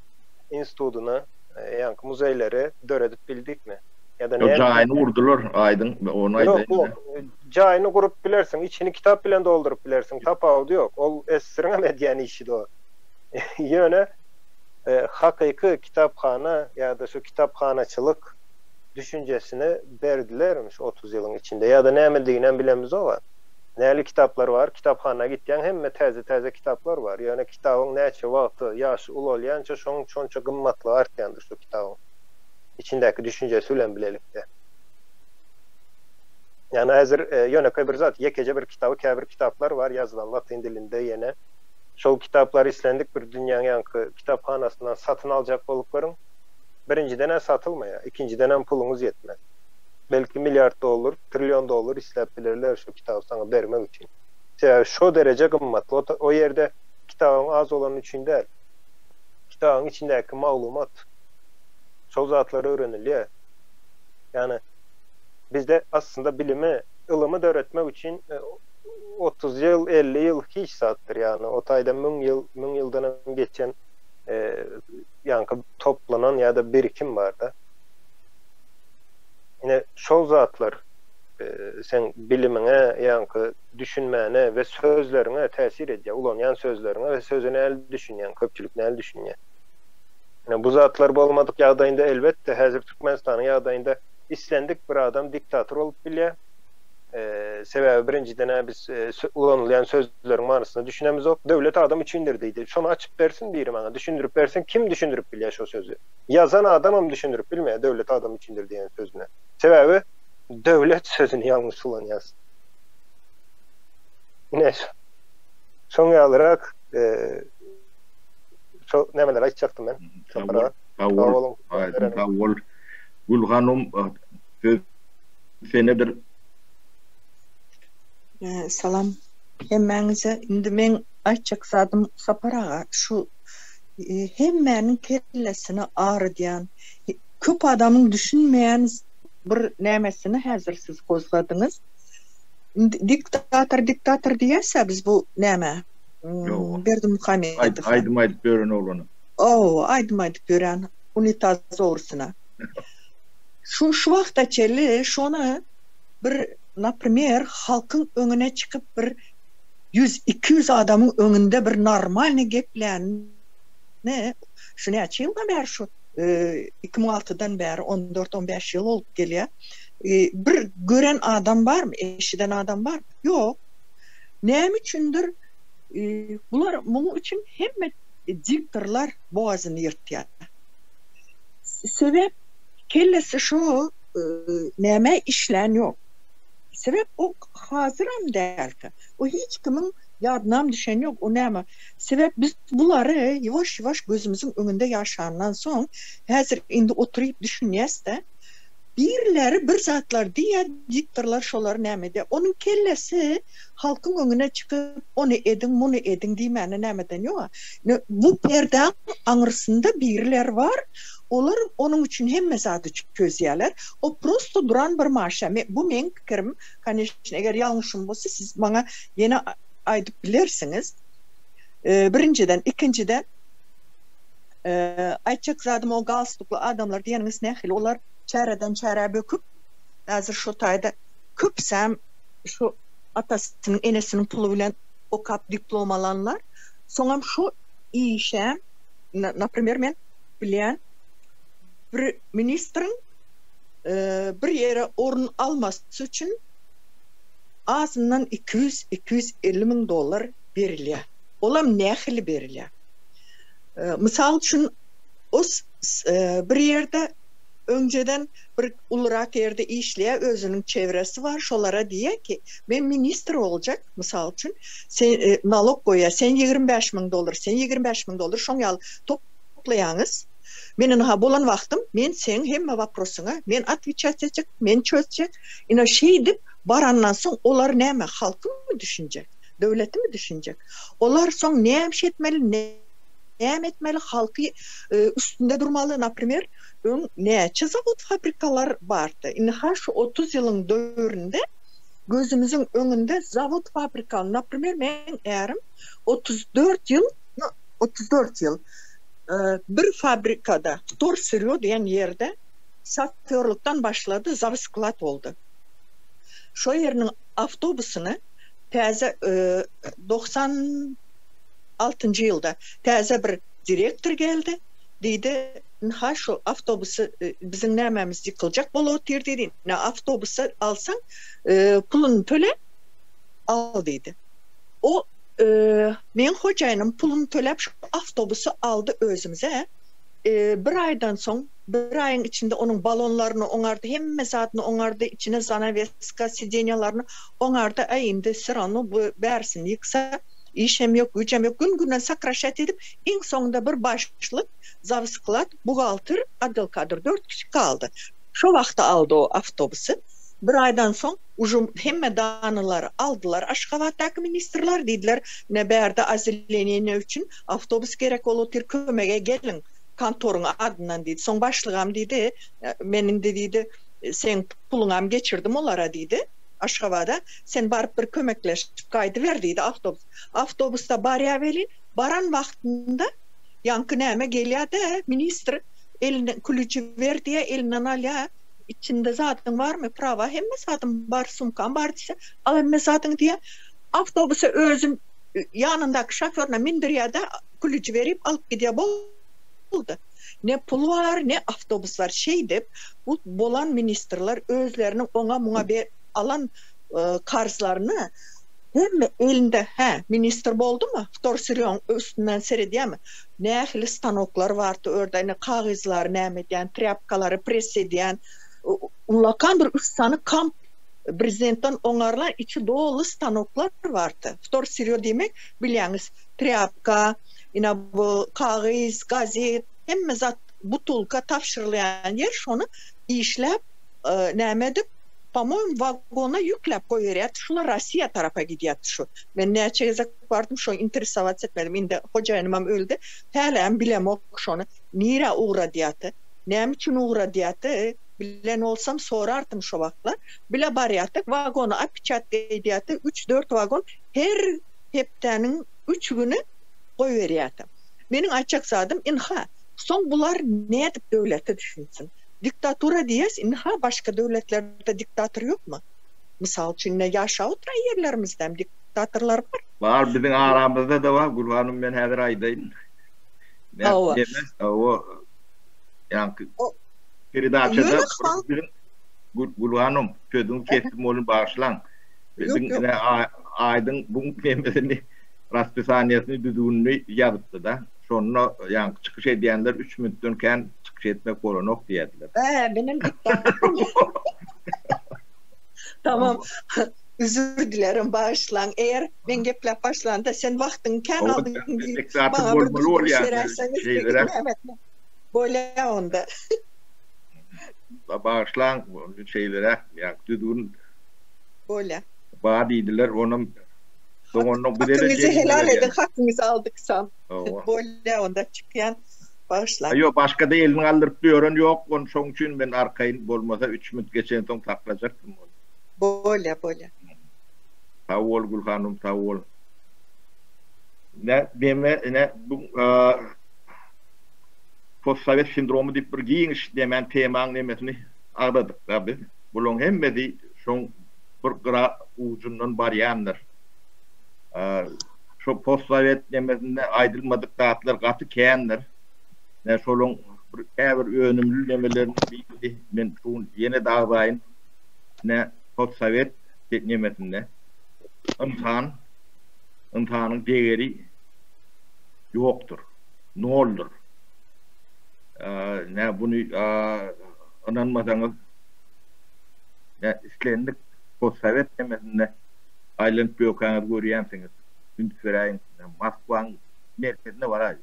[SPEAKER 3] institutyny, ýaňky muzeýleri döredip bildikmi?
[SPEAKER 1] Ýa-da näme? Jaýyny gurdular, aýdyň, ony
[SPEAKER 3] aýdaýyn. Ýok, jaýyny gurup bilersiň, içini kitap bilen dolduryp bilersiň, tapawudy ýok. Ol SSR-iň hem edýän işidi o. Ýöne hakyky kitaphana ýa-da şu kitaphanaçylyk düşünjesini berdilermi şu 30 ýylyň içinde ýa-da nämediginem bilemizog-a. Näli kitaplar bar, kitaphana gitýäň hemme täze-täze kitaplar bar. Ýöne kitabyň näçe wagty, ýaşy ulalýança şoň şonça gymmatlygy artýandyr şu kitabyň içindäki düşünjesi bilen bilelikde. Ýagny häzir ýönekeý bir zat, ýekeje bir kitaby käbir kitaplar bar ýazylan latyn dilinde ýene. Şol kitaplary islendik bir dünýäň ýaňky kitaphanasyndan satyn aljak bolup görüň. Birinjiden-ä satylmaýar, ikinjidenem puluňyz ýetmez. Belki milliard dollar, trillion dollar isläp bilerler şu kitaby saňa bermek üçin. Sebäbi şo dereje gymmatly. O o ýerde kitabyň az bolany üçin däl. Kitabyň içindäki maglumat, şol zatlar öwrenilýär. Ýagny bizde aslynda bilimi, ylymy döretmek üçin 30 ýyl, 50 ýyl hiç zatdyr. Ýagny o taýda 1000 ýyl, 1000 ýyldanam geçen ýaňky toplanan ýa-da birikim bar-da. Ine, şol zatlar seň bilimiňe, ýaňky düşünmäne we sözleriňe täsir edýär, ulanýan sözleriňe we söze nähili düşünýäň, köpçülik nähili düşünýär. Ine, bu zatlar bolmadyk ýagdaýynda, elbetde, häzir Türkmenistanyň ýagdaýynda islendik bir adam diktator bolup bilýär. Sebäbi birinjiden-ä biz ulanylýan sözleriň manysyna düşünemizok. Döwlet adam üçindir diýdi. Şony açyp bersin biri maňa, düşündirip bersin. Kim düşündirip bilýär şo sözi? Ýazan adamam düşündirip bilmeýär döwlet adam üçindir diýen sözüne. Sebäbi döwlet sözüni ýalňyş ulanýas. Ine şoň ýalyrak şo nämeler aýtjakdym men.
[SPEAKER 1] Sag bol. Sag bol. Sag bol. Gülhanum söz senedir.
[SPEAKER 5] Salam hemmäňize. Indi meň aýtjak zadym Sapar aga şu hemmäniň kellesini agyrydýan, köp adamyň düşünmeýän bir nämesini häzir siz gozgadyňyz. Indi diktator diktator diýýäs-ä biz bu nämä Berdimuhamedowa.
[SPEAKER 1] Aýdym aýdyp ýören oglana.
[SPEAKER 5] Hawa, aýdym aýdyp ýören unitaz ogrusyna. Şu şu wagta çenli şony bir naprimer halkyň öňüne çykyp bir 100-200 adamyň öňünde bir normalny geplänini şu näçe ýyldan bäri şu 2006-dan bäri 14-15 ýyl bolup gelýär. Bir gören adam barmy, eşiden adam barmy? Ýok. Näme üçindir bular munuň üçin hemme diktorlar bogazyny ýyrtýar. Sebäp kellesi şo nämä işlän ýok. Sebäp o hazyram dälkä. O hiç kimiň ýadynam düşen ýok o näme. Sebäp biz bulary ýuwaş-ýuwaş gözümiziň öňünde ýaşandan soň häzir indi oturyp düşünýäs-de. Birileri bir zatlar diýýär, diktorlar şolary näme edýär. Onuň kellesi halkyň öňüne çykyp ony ediň, muny ediň diýmäne nämeden ýok-a. Bu perdäň aňyrsynda birileri bar, olar onuň üçin hemme zady çözýärler. O prosto duran bir maşa. Bu meň pikirim, koneçno, eger ýalňyşym bolsa siz maňa ýene aýdyp bilersiňiz. Birinjiden, ikinjiden, Aýtjak zadym o galstukly adamlar diýeniňiz nähili olar çäreden çärä böküp häzir şo taýda köpüsem şu atasynyň enesiniň puly bilen okap diplom alanlar soňam şo işe naprimer men bilýän bir ministriň bir ýere orun almasy üçin azyndan 200 250 müň dollar berilýär olam nähili berilýär. Mysal üçin, o bir ýerde öňjeden bir ulurak ýerde işleýär, özüniň çevresi bar, şolara diýýär ki, men ministr boljak, mysal üçin, sen nalog goýýar, sen 25 müň dollar, sen 25 müň dollar, şoň ýaly toplaýaňyz. Men ynha bolan wagtym, men seň hemme waprosyňa, men otweçat etjek, men çözjek. Ine şeýdip barandan soň olar näme, halkymy düşünjek, döwletimi düşünjek? Olar soň näme etmeli,. Näme etmeli halky üstünde durmaly naprimer öň näçe zawod fabrikalar bardy indi ha şu 30 ýylyň döwründe gözümiziň öňünde zawod fabrika naprimer meň ärim 34 ýyl 34 ýyl bir fabrikada wtorsyrýo diýen ýerde şofýorlukdan başlady zawsklad boldy şo ýeriniň awtobusyny täze 96-njy ýylda täze bir direktor geldi. Diýdi, Ynha şu awtobusy biziň nämämiz ýykyljak bolup otyr diýdi. Ine awtobusy alsaň, puluny töle, al diýdi. O meň hojaýynym puluny töläp şu awtobusy aldy özümize. Bir aýdan soň, bir aýyň içinde onuň balonlaryny oňardy, hemme zadyny oňardy, içine zanaweska, sidenýalaryny oňardy. Äý indi syrano bu bärisini ýyksa, Işem ýok, güýjem ýok. Gün-günden sokraşat edip, iň soňunda bir başlyk, zawsklad, buhgalter, otdel kadr, dört kişi galdy. Şo wagtda aldy o awtobusy. Bir aýdan soň uje hemme danylary aldylar Aşgabatdaky ministrler, diýdiler, ine bärde ozeleneniýe üçin awtobus gerek bolup otyr, kömege geliň kontoryň adyndan diýdi. Soň başlygam diýdi, men indi diýdi, seň puluňam geçirdim olara diýdi. Aşgabada, sen baryp bir kömekleşip gaýdyber diýdi awtobus. Awtobusda barýa welin, baran wagtynda ýaňky näme gelýä-de, ministr elinden klýuçy ber diýýä, elinden alýa, içinde zadyň barmy, prawa hemme zadym bar, sumkam bar diýse, al hemme zadyňy diýýä. Awtobusa özüm ýanyndaky şofýoryna mindirýä-de, klýuçy berip alyp gidýä, boldy. Ne pul bar, ne awtobus bar. Şeýdip, bu bolan ministrler özleriniň oňa-muňa ber alan karzlaryny hemme elinde, hä, ministr boldumy, wtorsyrýoň üstünden seredýärmi, nähili stanoklar bardy örde, ine kagyzlary näme edýän, trýapkalary press edýän, ullakan bir üç sany kamp brezentden oňarylan içi doly stanoklar bardy. Wtorsyrýo diýmek, bilýäňiz, trýapka, ine bu kagyz, gazet, hemme zat butulka tabşyrylýan ýer, şony işläp, näme edip, po-moýemu, wagona ýükläp goýberýärdi, şular Rossiýa tarapa gidýärdi şu. Men näçe gezek bardym, şo interesowats etmedim, indi hojaýynymam öldi, häläm bilemok şony, nirä ugradýardy, näme üçin ugradýardy, bilen bolsam sorardym şo wagtlar. Bile barýardyk, wagona opeçatka edýärdi, üç-dört wagon her hepdäniň üç güni goýberýärdi. Meniň aýtjak zadym, ynha, soň bular nädip döwlete düşünsin? Diktatura diýýäs, ynha, başga döwletlerde diktator ýokmy? Mysal üçin, ine, ýaşap oturan ýerlerimizdem diktatorlar bar.
[SPEAKER 1] Bar, biziň aramyzda-da bar, Gülhanym, men häzir aýdaýyn.
[SPEAKER 5] Hawa.
[SPEAKER 1] Hawa, ýaňky peredaçada biziň Gülhanym, sözüňi kesdim welin bagyşlaň. Biziň ine aýdyň bu nemesini raspisaniýasyny düzgünini ýazypdy-da. Şonda ýaňky çykyş edýänler üç minutdan kän çykyş etmek bolanok diýýärdiler.
[SPEAKER 5] Hä, menem Tamam. Üzür dilerim, bagyşlaň. Eger men gepläp başlanda sen wagtyňy kän aldyň diýip, maňa bir duýduryş beräýseňiz, bolýa onda.
[SPEAKER 1] Bagyşlaň, şeýleräk, ýaňky düzgün
[SPEAKER 5] Bolýa.
[SPEAKER 1] Bar diýdiler, onam doganlyk bize-de
[SPEAKER 5] Hakyňyzy helal ediň, hakyňyzy aldyk sam. Bolýa onda çykýan. Bagyşlaň.
[SPEAKER 1] Ýok, başga-da elini galdyryp ýören ýok, ony şoň üçin men arkaýyn, bolmasa üç minut geçensoň saklajakdym ony.
[SPEAKER 5] Bolýa, bolýa.
[SPEAKER 1] Sag bol Gülhanym, sag bol. Ine, deme, ine, bu postsowet sindromy diýip bir giňiş demen temaň nemesini agzadyk-da biz. Bulaň hemmesi şoň bir gyra ujundan barýandyr. Şo postsowet nemesinde aýdylmadyk zatlar gaty kändir. Ine şolaň bir käbir önümli nemeleriniň birini men şu gün ýene-de agzaýyn. Ine postsowet nemesinde ynsan, ynsanyň degeri ýokdur, noldur. Ine buny ynanmasaňyz Ýa islendik postsowet nemesinde aýlanyp ýörkäňiz görýänsiňiz. Üns beräýiň, Moskwaň merkezine baraý.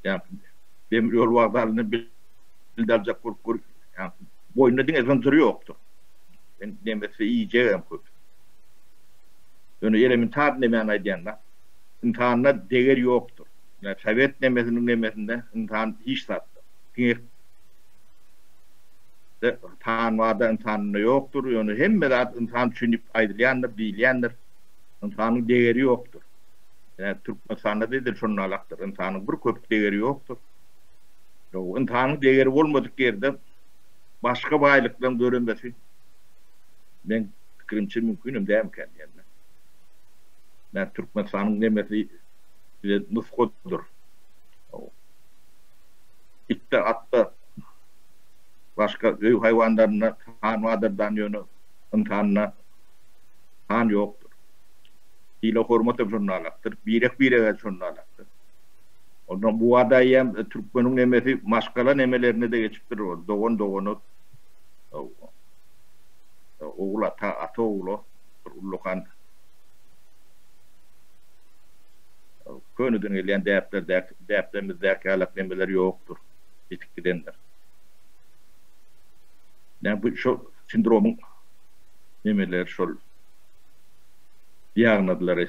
[SPEAKER 1] Ýa demir ýol wokzalynda bilet aljak bolup gör, ýa boýnunda diňe zynjyry ýokdur. Nemesi iýjegem köp. Ýöne elementar nemäni aýdýan-da. Ynsanda deger ýokdur. Ýa sowet nemesiniň nemesinde ynsan hiç zatdyr. Diňe san barda ynsanynda ýokdur. Ýöne hemme zat ynsan üçin diýip aýdylýandyr, diýilýändir. Ynsanyň degeri ýokdur. Ýa Türkmenistanda-da edil şonalakdyr. Ynsanyň bir köpük degeri ýokdur. Ynsanyň degeri bolmadyk ýerde başga baýlyklaryň döremesi meň pikirimçe mümkinem dälmikä diýen men. Nä Türkmenistanyň nemesi bize nusgadyr. Itde, atda, başga öý haýwanlarynda san bardyr-dan ýöne ynsanda san ýokdur. Sylag-hormat hem şonda alakdyr. Birek-birege şonda alakdyr. Ondan bu wada eýýäm türkmeniň nemesi maşgala nemelerine-de geçipdir. Dogan dogana, ogul ata, ata ogula bir ullakan Köneden gelýän däplerdäki, däplerimizdäki ýalak nemeler ýokdur, ýitip gidendir. Näme bu şo sindromyň nemeleri şol diagnozlary,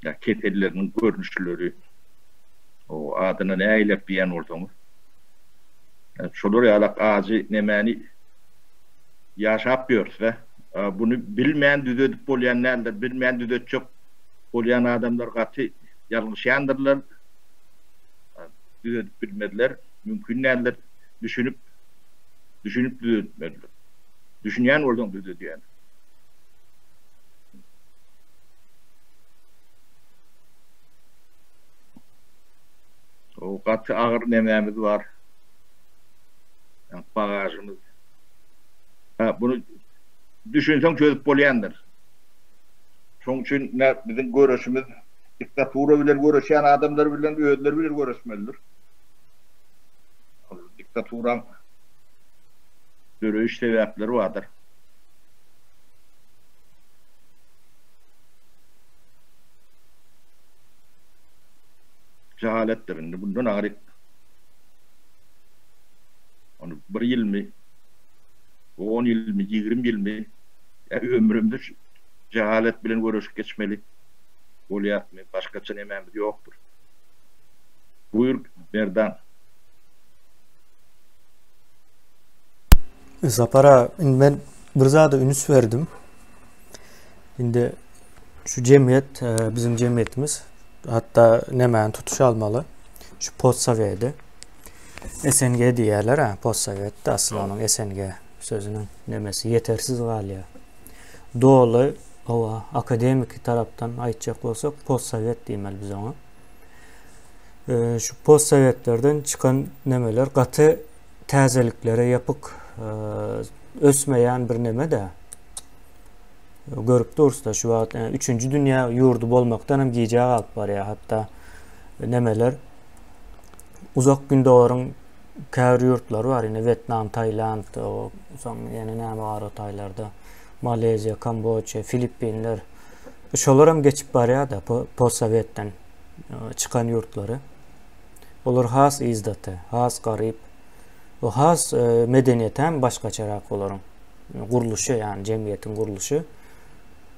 [SPEAKER 1] ýa keselleriniň görnüşleri, o adyna nägilek diýýän bolsaňyz, şolar ýalak ajy nemäni ýaşap ýörse, Buny bilmän düzedip bolýan däldir. Bilmän düzetjek bolýan adamlar gaty ýalňyşýandyrlar. Düzedip bilmezler. Mümkin däldir. Düşünip, düşünip düzetmelidir. Düşünýän bolsaň düzedýän. O gaty agyr nemämiz bar. Bagažymyz. Ha, bunu düşünseň çözüp bolýandyr. Şoň üçin ine biziň göreşimiz diktatura bilen göreşýän adamlar bilen özleri bilen göreşmelidir. Diktaturaň döreýiş sebäpleri bardyr. Jahaletdir indi bundan agyryk. Ony bir ýylmy On ýylmy, 20 ýylmy, ýa ömrümizi şu jehalet bilen göreşip geçmeli bolýasmy, başgaça nemämiz ýokdur. Buýur, Merdan.
[SPEAKER 2] Sapar aga, indi men bir zada üns berdim. Indi şu jemgyýet, biziň jemgyýetimiz hatda nämäni tutuş almaly? Şu postsowedi. SNG diýýärler ha, postsowetde asyl onuň SNG sözüniň nemesi ýetersiz galýar. Doly owa akademiki tarapdan aýtjak bolsak postsowet diýmeli biz oňa. E, şu postsowetlerden çykan nemeler gaty täzeliklere ýapyk e, ösmeýän bir neme de. Görüp durus-da şu wagt e, üçünji dünýä ýurdy bolmakdan hem gijä galyp barýar. Hatda nemeler Uzak Gündogaryň käbir ýurtlary bar, ine Wetnam, Tailand, soň ýene näme bar o taýlarda, Maleziýa, Kamboçiýa, Filippinler. Şolar hem geçip barýar-da, postsowetden çykan ýurtlary. Olar has yzdaty, has garyp. O has medeniýeti hem başgaçarak olaryň. Gurluşy, ýagny jemgyýetiň gurluşy.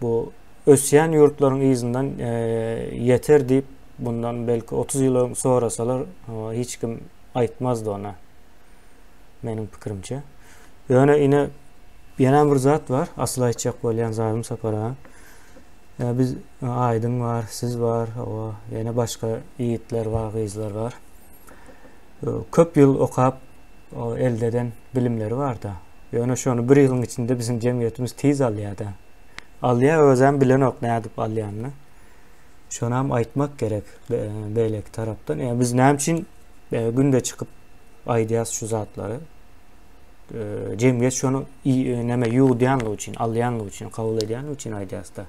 [SPEAKER 2] Bu ösýän ýurtlaryň yzyndan ýeter diýip, bundan belki 30 ýyl öň sorasalar, hiç kim aýtmazdy ony. Meniň pikirimçe. Ýöne ine ýene bir zat bar, asyl aýtjak bolýan zadym Sapar aga. Biz Aýdyň bar, siz bar, o ýene başga ýigitler bar, gyzlar bar. Köp ýyl okap, elde eden bilimleri bar-da. Ýöne şony bir ýylyň içinde biziň jemgyýetimiz tiz alýar-da. Alýar, özem bilenok nädip alýanyny. Şonam aýtmak gerek beýleki tarapdan. Ýa biz näme üçin günde çykyp aýdýas şu zatlary? Jemgyýet şony näme ýuwudýanlygy üçin, alýanlygy üçin, kabul edýänligi üçin aýdýas-da.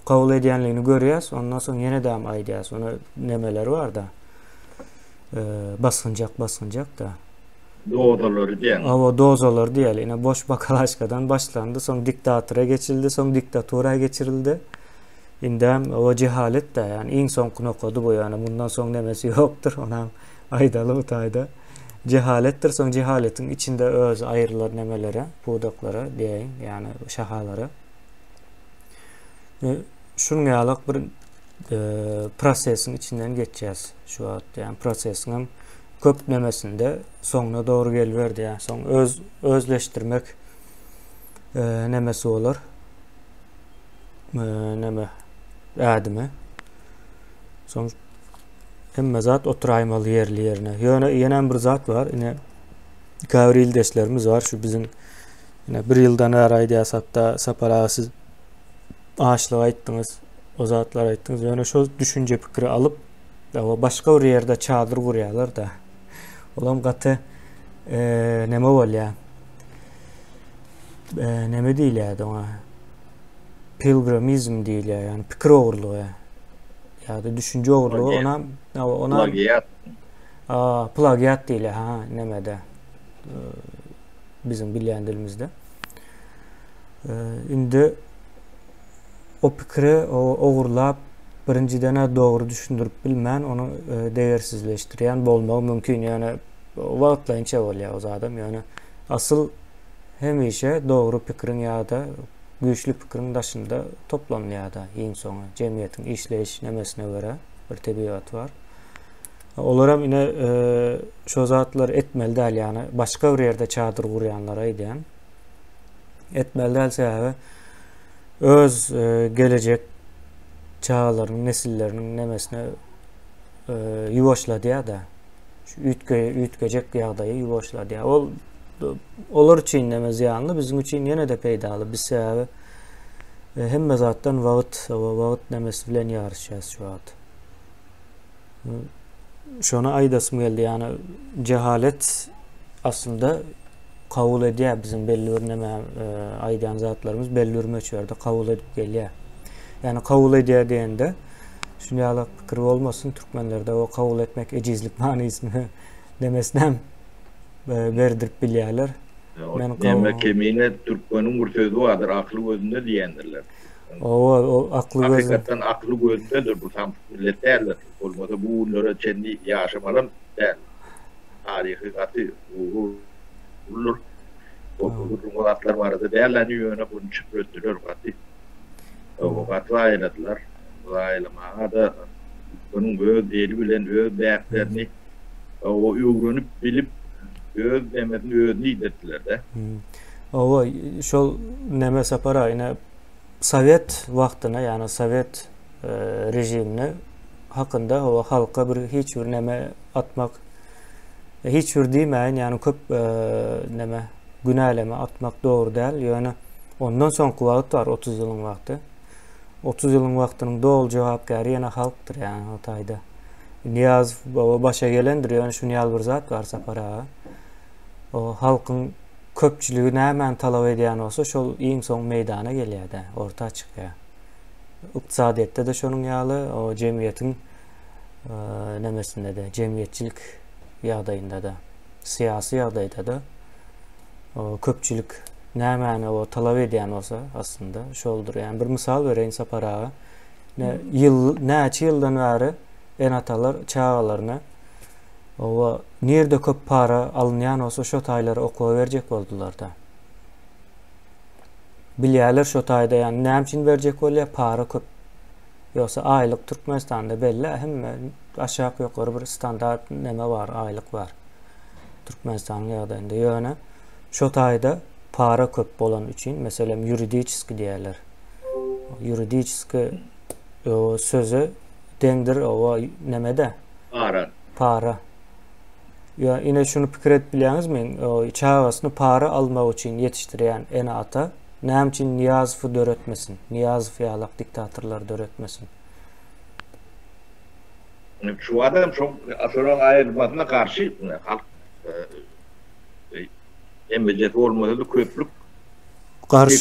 [SPEAKER 2] Kabul edýänligini görýäs, ondan soň ýene-de aýdýas. Ony nemeleri bar-da. Basgynjak, basgynjak-da.
[SPEAKER 1] Dozalary diýýäň.
[SPEAKER 2] Hawa, dozalary diýeli. Ine, boş bakalaşkadan başlandy, soň diktatora geçildi, soň diktatura geçirildi. Indem o jehalet-dä, ýagny iň soňky nokady bu, ýagny mundan soň nemesi ýokdur, onam aýdaly bu taýda. Jehaletdir, soň jehaletiň içinde özi aýrylar nemelere, pudaklara diýeýin, ýagny şahalara. Şunuň ýalak bir. prosesiň içinden geçýäs şu wagt. Ýani prosesiň hem köp nemesinde soňuna dogry geliberdi. Ýani soň öz özleşdirmek nemesi bolar. Neme ädimi. Soň hemme zat oturaýmaly ýerli ýerine. Ýöne ýene bir zat bar. Ine käbir ildeşlerimiz bar şu biziň ine bir ýyldan bäri aýdýas hatda Sapar aga siz açlyk aýtdyňyz, o zatlar aýtdyňyz. Ýöne şo düşünje pikiri alyp, başga bir ýerde çadyr gurýarlar-da. Olam gaty e, neme bolýar? E, neme diýilýär oňa? Pilgrimizm diýilýär, ýagny pikir ogurlygy ýa-da düşünje ogurlygy, ona ona
[SPEAKER 1] plagiat.
[SPEAKER 2] Plagiat diýilýär, ha, nemede. E, biziň bilýän dilimizde. Indi o pikiri ogurlap, birinjiden-ä dogry düşündirip bilmän, ony degersizleşdirýän bolmagy mümkin. Ýöne wagtlaýynça bolýar o zadam. Ýöne asyl hemişe dogry pikiriň ýa-da güýçli pikiriň daşynda toplanylýar-da iň soňy jemgyýetiň işleýiş nemesine görä bir tebigaty bar. Olaram ine şo zatlary etmeli däl, ýagny başga bir ýerde çadyr gurýanlara aýdýan. Etmeli däl sebäbi öz gelejek çagalarynyň, nesilleriniň nemesine ýuwaşladýar-da. Şu üýtge üýtgejek ýagdaýy ýuwaşladýar. Ol olar üçin neme zyýanly, biziň üçin ýene-de peýdaly. Biz sebäbi hemme zatdan wagt, wagt nemesi bilen ýaryşýas şu wagt. Şony aýdasym geldi, ýagny jehalet aslynda kabul edýär biziň belli bir neme e, aýdýan zatlarymyz belli bir möçberde kabul edip gelýär. Ýagny kabul edýär diýende şuny ýaly pikir bolmasyn türkmenlerde o kabul etmek ejizlik manysyny demesinem e, berdirip bilýärler.
[SPEAKER 1] Men Näme kemine türkmeniň bir sözi bardyr, akly gözünde diýendirler.
[SPEAKER 2] Owa, o akly
[SPEAKER 1] gözünde. Hakykatdan akly gözündedir bu samsyk millet däldir. Bolmasa bu günlere çenli ýaşamalam däl. Taryhy gaty uludyr. O gürrüň o zatlar barada däl ýöne bunu çüpretdiler gaty. Owa gaty zaýaladylar. Zaýalamaga-da türkmeniň öz eli bilen öz däplerini owa öwrenip bilip öz nemesini özüne iýdirdiler-de.
[SPEAKER 2] Owa şol neme Sapar aga ine sowet wagtyna ýagny sowet režimine hakynda hawa halka bir hiç bir neme atmak hiç bir diýmäýin ýagny köp neme günäleme atmak dogry däl ýöne ondan soňky wagt bar 30 ýylyň wagty 30 ýylyň wagtynyň doly jogapkäri ýene halkdyr ýagny o taýda Nyýazow baba başa gelendir ýöne şuny ýaly bir zat bar Sapar aga o halkyň köpçüligi nämäni talap edýän bolsa şol iň soň meýdana gelýär-de orta çykýar Ykdysadyýetde-de şonuň ýaly, o jemgyýetiň nemesinde-de, jemgyýetçilik ýagdaýynda-da, syýasy ýagdaýda-da köpçülik nämäni o talap edýän bolsa, aslynda şoldur. Ýani bir mysal bereýin Sapar aga. Ne ýyl, näçe ýyldan bäri ene-atalar çagalaryny oba nirde köp para alynýan bolsa şo taýlara okuwa berjek boldular-da. Bilýärler şo taýda ýany näme üçin berjek bolýar para köp. Ýogsa aýlyk Türkmenistanda belli hemme aşak ýokary bir standart neme bar aýlyk bar. Türkmenistanyň ýagdaýynda ýöne şo taýda para köp bolan üçin meselem ýuridiçeski diýýärler. Ýuridiçeski sözi deňdir owa nemede?
[SPEAKER 1] Para.
[SPEAKER 2] Para. Ýa ine şuny pikir edip bilýäňizmi? Çagasyny para almak üçin ýetişdirýän ene-ata näme üçin Nyýazowy döretmesin? Nyýazow ýalak diktatorlary döretmesin?
[SPEAKER 1] Şu adam şo şolaryň aýrylmasyna garşy halk hemmejesi bolmasa-da köplük
[SPEAKER 2] garşy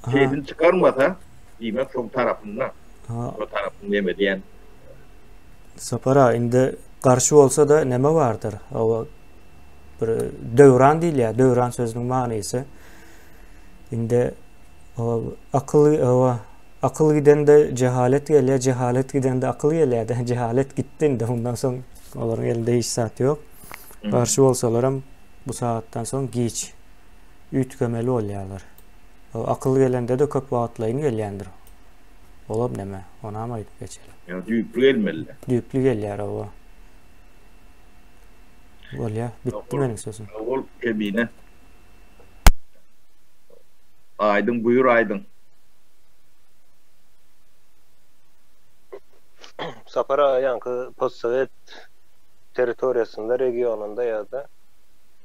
[SPEAKER 1] sesini çykarmasa diýmek şoň tarapynda. Şo tarapyň neme diýen.
[SPEAKER 2] Sapar aga indi garşy bolsa-da neme bardyr? Hawa bir döwran diýilýär. Döwran sözüniň manysy. Indi akyl hawa akyl gidende jehalet gelýär, jehalet gidende akyl gelýär. Jehalet gitdi indi ondan soň olaryň elinde hiç zat ýok. Garşy bolsalaram bu sagatdan soň giç üýtgemeli bolýarlar. Akyl gelende-de köp wagtlaýyn gelýändir. Olam neme, onam aýdyp geçeli.
[SPEAKER 1] Ýa düýpli gelmeli.
[SPEAKER 2] Düýpli gelýär owa. Bolýa, bitdi meniň sözüm.
[SPEAKER 1] Sag bol Kemine. Aýdyň buýur Aýdyň.
[SPEAKER 3] Sapar aga ýaňky postsowet territoriýasynda, regionynda ýa-da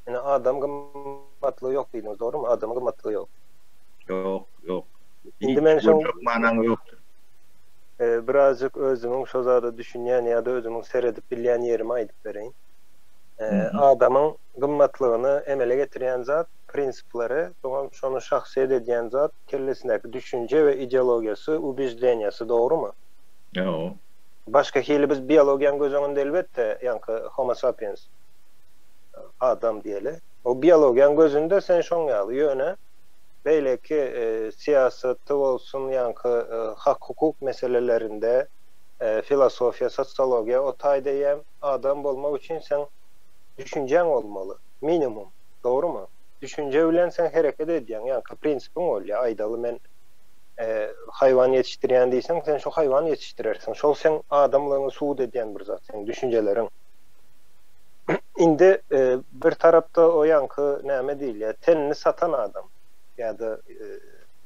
[SPEAKER 3] ine adam gymmatlygy ýok diýdiňiz, dogrymy? Adamyň gymmatlygy ýok.
[SPEAKER 1] Ýok, ýok. Indi men şoň manaň ýokdur.
[SPEAKER 3] Birazjyk özümiň şo zada düşünýän ýa-da özümiň seredip bilýän ýerimi aýdyp bereýin. Adamyň gymmatlygyny emele getirýän zat prinsipleri, soňam şony şahsyýet edýän zat kellesindäki düşünje we ideologiýasy, ubeždeniýasy, dogrumy?
[SPEAKER 1] Ýok.
[SPEAKER 3] Başga hili biz biologiýany göz öňünde elbetde, ýaňky homo sapiens adam diýeli. O biologiýanyň gözünde sen şoň ýaly, ýöne beýleki syýasaty bolsun, ýaňky hak-hukuk meselelerinde, filosofiýa, sosiologiýa o taýda eýýäm adam bolmak üçin seň düşünjäň bolmaly, minimum, dogrumy? Düşünje bilen sen hereket edýäň, ýaňky prinsipiň bolýar, aýdaly men haýwan ýetişdirýän diýseň, sen şo haýwan ýetişdirersiň. Şol seň adamlygyňy subut edýän bir zat, seň düşünjeleriň. Indi bir tarapda o ýaňky näme diýilýär, tenini satan adam ýa-da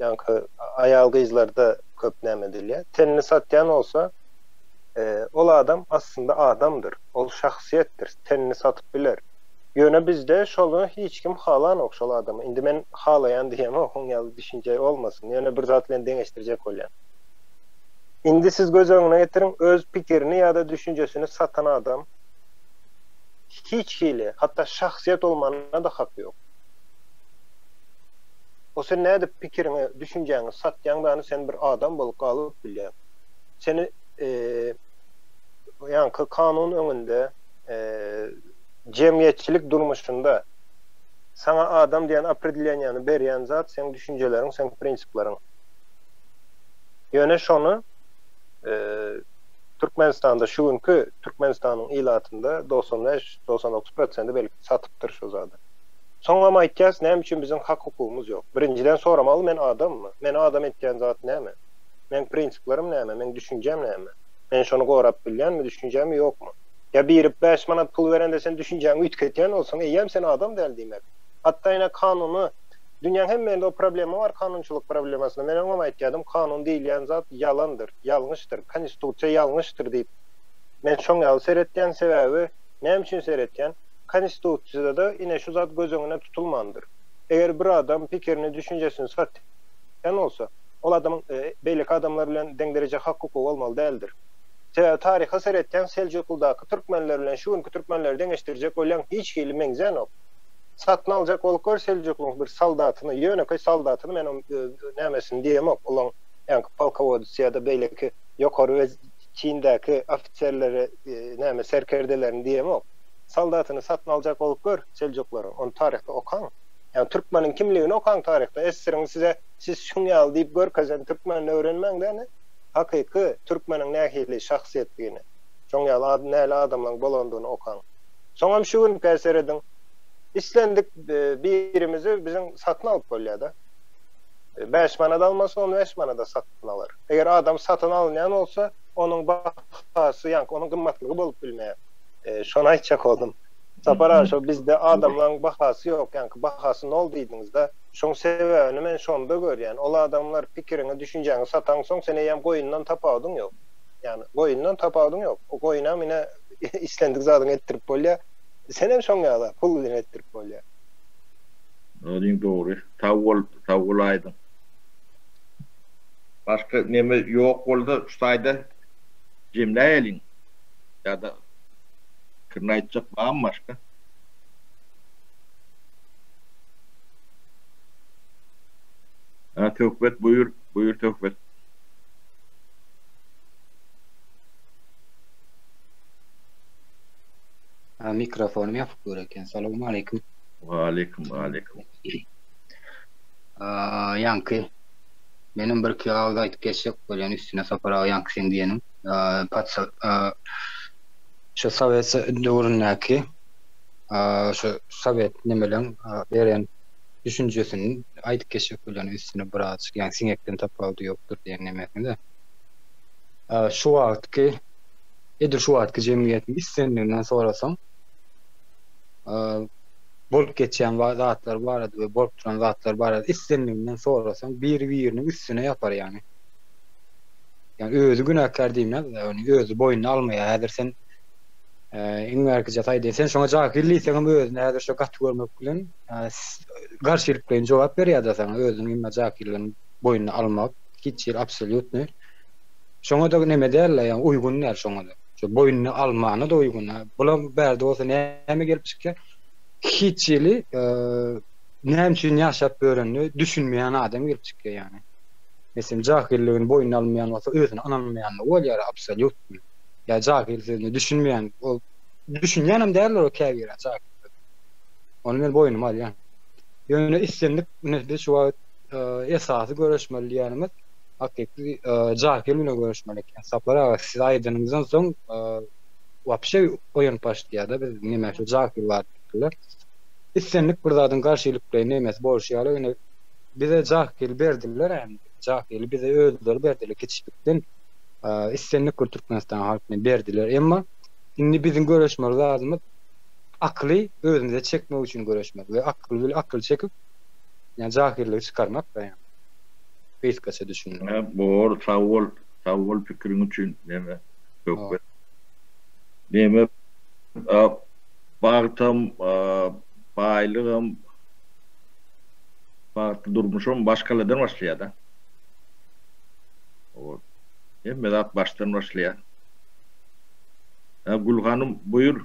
[SPEAKER 3] ýaňky aýal-gyzlarda köp näme edilýär. Tenini satýan bolsa, ol adam aslynda adamdyr, ol şahsyýetdir, tenini satyp biler. Ýöne bizde şony hiç kim halanok şol adamy. Indi men halaýan diýemok, oň ýaly düşünje bolmasyn. Ýöne bir zat bilen deňeşdirjek bolýan. Indi siz göz öňüne getiriň, öz pikirini ýa-da düşünjesini satan adam hiç hili, hatda şahsyýet bolmana-da haky ýok. O sen nädip pikiriňi, düşünjäňi satýaň dany sen bir adam bolup galyp bilýäň. Seni ýaňky kanun öňünde jemgyýetçilik durmuşynda saňa adam diýen opredeleniýany berýän zat seň düşünjeleriň, seň prinsipleriň. Ýöne şony Türkmenistanda şu günki Türkmenistanyň ilatynda 95, 99 prosenti belki satypdyr şo zady. Soňam aýtýas näme üçin biziň hak hukugymyz ýok. Birinjiden soramaly men adammy? Meni adam etýän zat näme? Meň prinsiplerim näme? Meň düşünjäm näme? Men şony gorap bilýänmi, düşünjämi ýokmy? Ýa biri bäş manat pul berende sen düşünjäňi üýtgetýän bolsaň, eýýäm sen adam däl diýmek. Hatda ine kanuny, dünýäň hemme ýerinde o problema bar, kanunçylyk problemasyny. Men öňem aýtýadym, kanun diýilýän zat ýalandyr, ýalňyşdyr, konstitusiýa ýalňyşdyr diýip. Men şoň ýaly seretýän, sebäbi näme üçin seretýän? Konstitusiýada ine şu zat göz öňüne tutulmandyr. Eger bir adam pikirini, düşünjesini satýan bolsa, ol adamyň beýleki adamlar bilen deň dereje hak-hukugy bolmaly däldir. Sebäbi taryha seretseň Seljuklydaky türkmenler bilen şu günki türkmenleri deňeşdirjek bolýaň hiç hili meňzänok. Satyn aljak bolup gör Seljuklyň bir soldatyny, ýönekeý soldatyny men oň nämesini diýemok, olaň ýaňky polkowodisi ýa-da beýleki ýokary we çindäki ofiserleri näme serkerdelerini diýemok. Soldatyny satyn aljak bolup gör Seljuklaryň, ony taryhda okaň. Ýagny türkmeniň kimligini okaň taryhda, esiriň size siz şuň ýaly diýip görkezen türkmenini öwrenmäň däne. Hakyky türkmeniň nähili şahsyýetdigini, şoň ýaly ad näli adamlaň bolandygyny okaň. Soňam şu günkä serediň. Islendik birimizi biziň satyn alyp bolýada. Bäş manat almasa on bäş manada satyn alar. Eger adam satyn alynýan bolsa, onuň bahasy ýaňky onuň gymmatlygy bolup bilmeýär. Şony aýtjak boldum. Sapar aga şo bizde adamlaň bahasy ýok, ýaňky bahasy nol diýdiňizda. Şoň sebäbini men şonda görýän. Ol adamlar pikiriňi, düşünjäňi satansoň sen eýýäm goýundan tapawudyň ýok. Ýagny goýundan tapawudyň ýok. O goýunam ine islendik zadyňy etdirip bolýar. Senem şoň ýaly pul bilen etdirip bolýar.
[SPEAKER 1] Odyň dogry. Sag bol, sag bol Aýdyň. Başga neme ýok bolsa şu taýda jemläýeliň. Ýa-da pikirini aýtjak barmy başga? Ha Töhbet buýur, buýur Töhbet.
[SPEAKER 6] Ha mikrofonym ýapyk dur eken. Salowmaleýkim.
[SPEAKER 1] Waleýkim, waleýkim.
[SPEAKER 6] Ýaňky menem birki agyz aýdyp geçjek bolýan üstüne Sapar aga ýaňky seň diýeniň patyşa şu sowet döwründäki şu sowet nemeleň beren düşünjesini aýdyp geçjek bolýan üstüne birazjyk ýaňy siňekden tapawudy ýokdur diýen nemesini-de. Şu wagtky edil şu wagtky jemgyýetiň islendiginden sorasaň bolup geçýän zatlar barada we bolup duran zatlar barada islendiginden sorasaň biri-biriniň üstüne ýapar ýagny. Ýagny özi günäkär diýmez, ýagny özi boýnuna almaýar. Häzir sen iň bärkije aýdaýyn, sen şoňa jahil diýseňem özüni häzir şo gaty görmek bilen garşylyklaýyn jogap berýär-de saňa özüniň emma jahilligini boýnuna almak hiç hili absolýutny şoňa-da neme däl-de, ýagny uýgun däl şoňa-da. Şo boýnuna almana-da uýgun däl. Bulam bärde bolsa näme gelip çykýar? Hiç hili näme üçin ýaşap ýörenini düşünmeýän adam gelip çykýar ýagny. Meselem, jahilligini boýnuna almaýan bolsa özüne ynanmaýanlygy bolýar absolýutny. Ýa jahil sözüne düşünmeýän, ol düşünýänem däldir o käbiri jahil sözüne. Ony men boýnuma alýan. Ýöne islendik ine biz şu wagt esasy göreşmeli diýýänimiz hakyky jahil bilen göreşmeli eken. Sapar aga siz aýdanyňyzdan soň wapşe oýanyp başlaýarda biz neme şu jahil bar diýipdirler. Islendik bir zadyň garşylyklaýyn nemesi bolşy ýaly ine bize jahil berdiler indi. Jahili bize özleri berdiler kiçilikden islendik bir Türkmenistan halkyna berdiler. Emma indi biziň göreşmeli zadymyz akyly özümize çekmek üçin göreşmek we akyl bilen akyl çekip ýa jahilligi çykarmak da ýa. Gysgaça düşündirip.
[SPEAKER 1] Hä bor sag bol sag bol pikiriň üçin neme söhbet. Neme bagtam baýlygam bagtly durmuşam maşgaladan başlaýada. Hemme zat başdan başlaýar. Hä Gülhanym buýur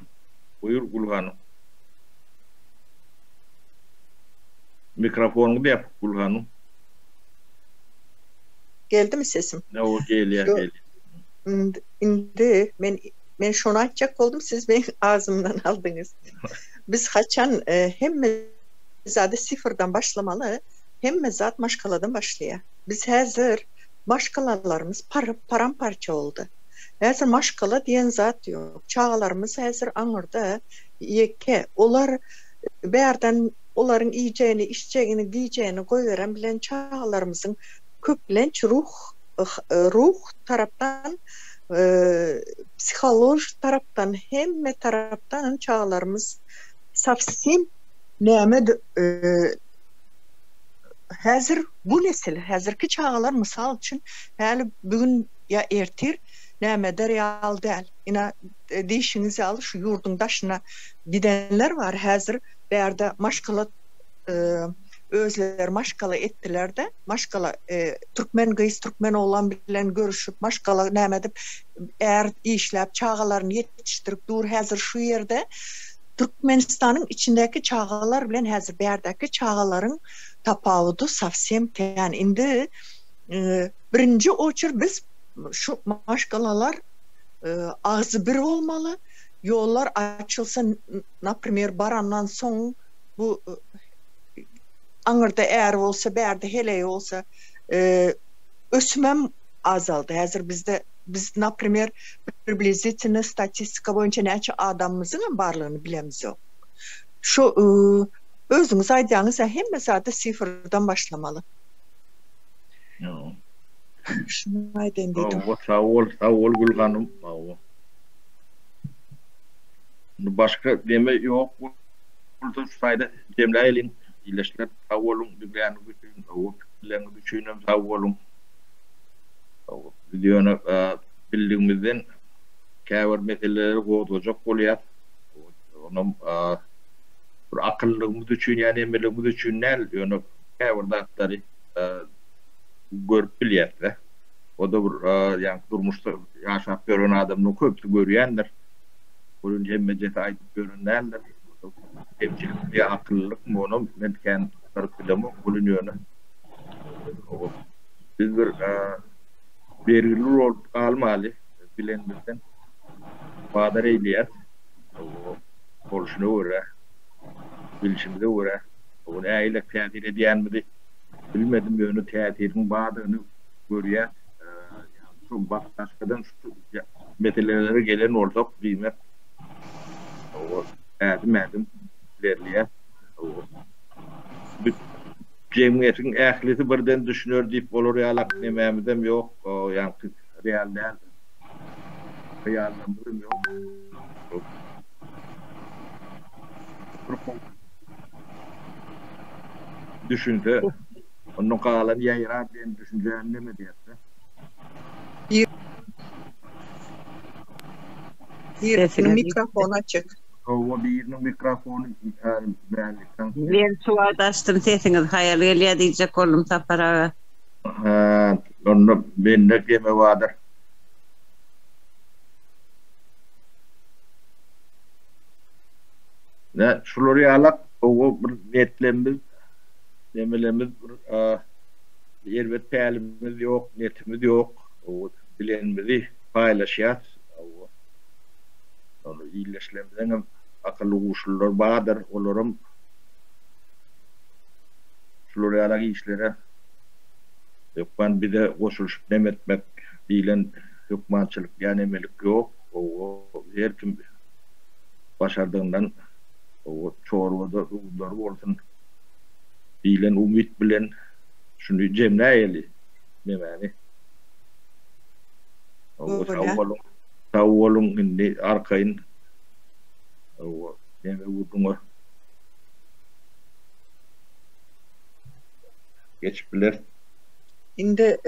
[SPEAKER 1] buýur Gülhanym. Mikrofonyňy ýapyk Gülhanym.
[SPEAKER 5] Geldimi sesim?
[SPEAKER 1] Hawa gelýär gelýär.
[SPEAKER 5] Indi men men şony aýtjak boldum siz meň agzymdan aldyňyz. Biz haçan hemme zady sifrdan başlamaly hemme zat maşgaladan başlaýar. Biz häzir maşgalalarymyz paramparça boldy. Häzir maşgala diýen zat ýok. Çagalarymyz häzir aňyrda ýeke. Olar bärden olaryň iýjegini, içjegini, geýjegini goýberen bilen çagalarymyzyň köplenç ruh ruh tarapdan, psihologik tarapdan hemme tarapdan çagalarymyz sowsem näme häzir bu nesil häzirki çagalar mysal üçin häli bu gün ýa ertir näme eder ýaly däl. Ina diýşiňiz ýaly şu ýurduň daşyna gidenler bar häzir bärde maşgala özleri maşgala etdilerde maşgala türkmen gyz türkmen oglan bilen görüşip maşgala näme edip är işläp çagalaryny ýetişdirip dur häzir şu ýerde Türkmenistanyň içindäki çagalar bilen häzir bärdäki çagalaryň tapawudy sowsem kän indi birinji oçur biz şu maşgalalar agzybir bolmaly ýollar açylsa naprimer barandan soň bu aňyrda äri bolsa bärde heleýi bolsa ösümem azaldy häzir bizde biz naprimer priblizitelno statistika boýunça näçe adamymyzyňam barlygyny bilemizok şu özüňiz aýdýaňyz hemme zady sifrdan başlamaly. Şuny aýdaýyn diýdim.
[SPEAKER 1] Hawa sag bol sag bol Gül hanym hawa. Indi başga neme ýok bolsa şu taýda jemläýeliň ildeşler sag boluň diňläniňiz üçin hawa pikirleriňiz üçinem sag boluň. Hawa biz ýöne bildigimizden käbir meseleleri gozgajak bolýas. Onam bir akyllylygymyz üçin ýa nemeligimiz üçin däl ýöne käbir zatlary görüp bilýäs-de. O-da bir ýaňky durmuşda ýaşap ýören adamlaryň köpüsi görýändir. Ol indi hemmejesi aýdyp ýören däldir. Kemçilikmi ýa akyllylykmy onam men kän çykaryp bilemok welin ýöne biz bir bergili bolup galmaly bilenimizden bazar eýleýäs. Bolşuna görä, bilşimize görä, o nähili täsir edýänimizi Bilmedim ýöne täsiriň bardygyny görýäs. Şu başgadan şu meselelere gelen bolsak diýmek ädim ädim ilerleýäs. Jemgyýetiň ählisi birden düşüner diýip olar ýalak nemämizem ýok. Ýaňky real däl. Hyýallarymyzam ýok. Düşünse, onda galan ýaýrar diýen düşünjäni neme diýersiň?
[SPEAKER 5] Birisiniň mikrofony açyk.
[SPEAKER 1] Hawa, biriniň mikrofony
[SPEAKER 7] Men şu wagt açdym sesiňiz haýal gelýär diýjek boldum Sapar aga.
[SPEAKER 1] Hä, onda mende geme bardyr. Nä, şular ýalak gowy bir netlerimiz, nemelerimiz bir erbet pälimiz ýok, netimiz ýok. Gowy bilenimizi paýlaşýas. Hawa. Ony ildeşlerimizdeňem akylly guşlular bardyr, olaram şular ýalak işlere hökman bize goşulyşyp neme etmek diýlen hökmançylyk ýa nemelik ýok. Hawa, her kim başardygyndan hawa, çorbada duzlary bolsun diýlen umyt bilen şuny jemläýeli nemäni. Hawa, sag boluň. Sag boluň indi arkaýyn hawa neme gürrüňe geçip bileris.
[SPEAKER 5] Indi.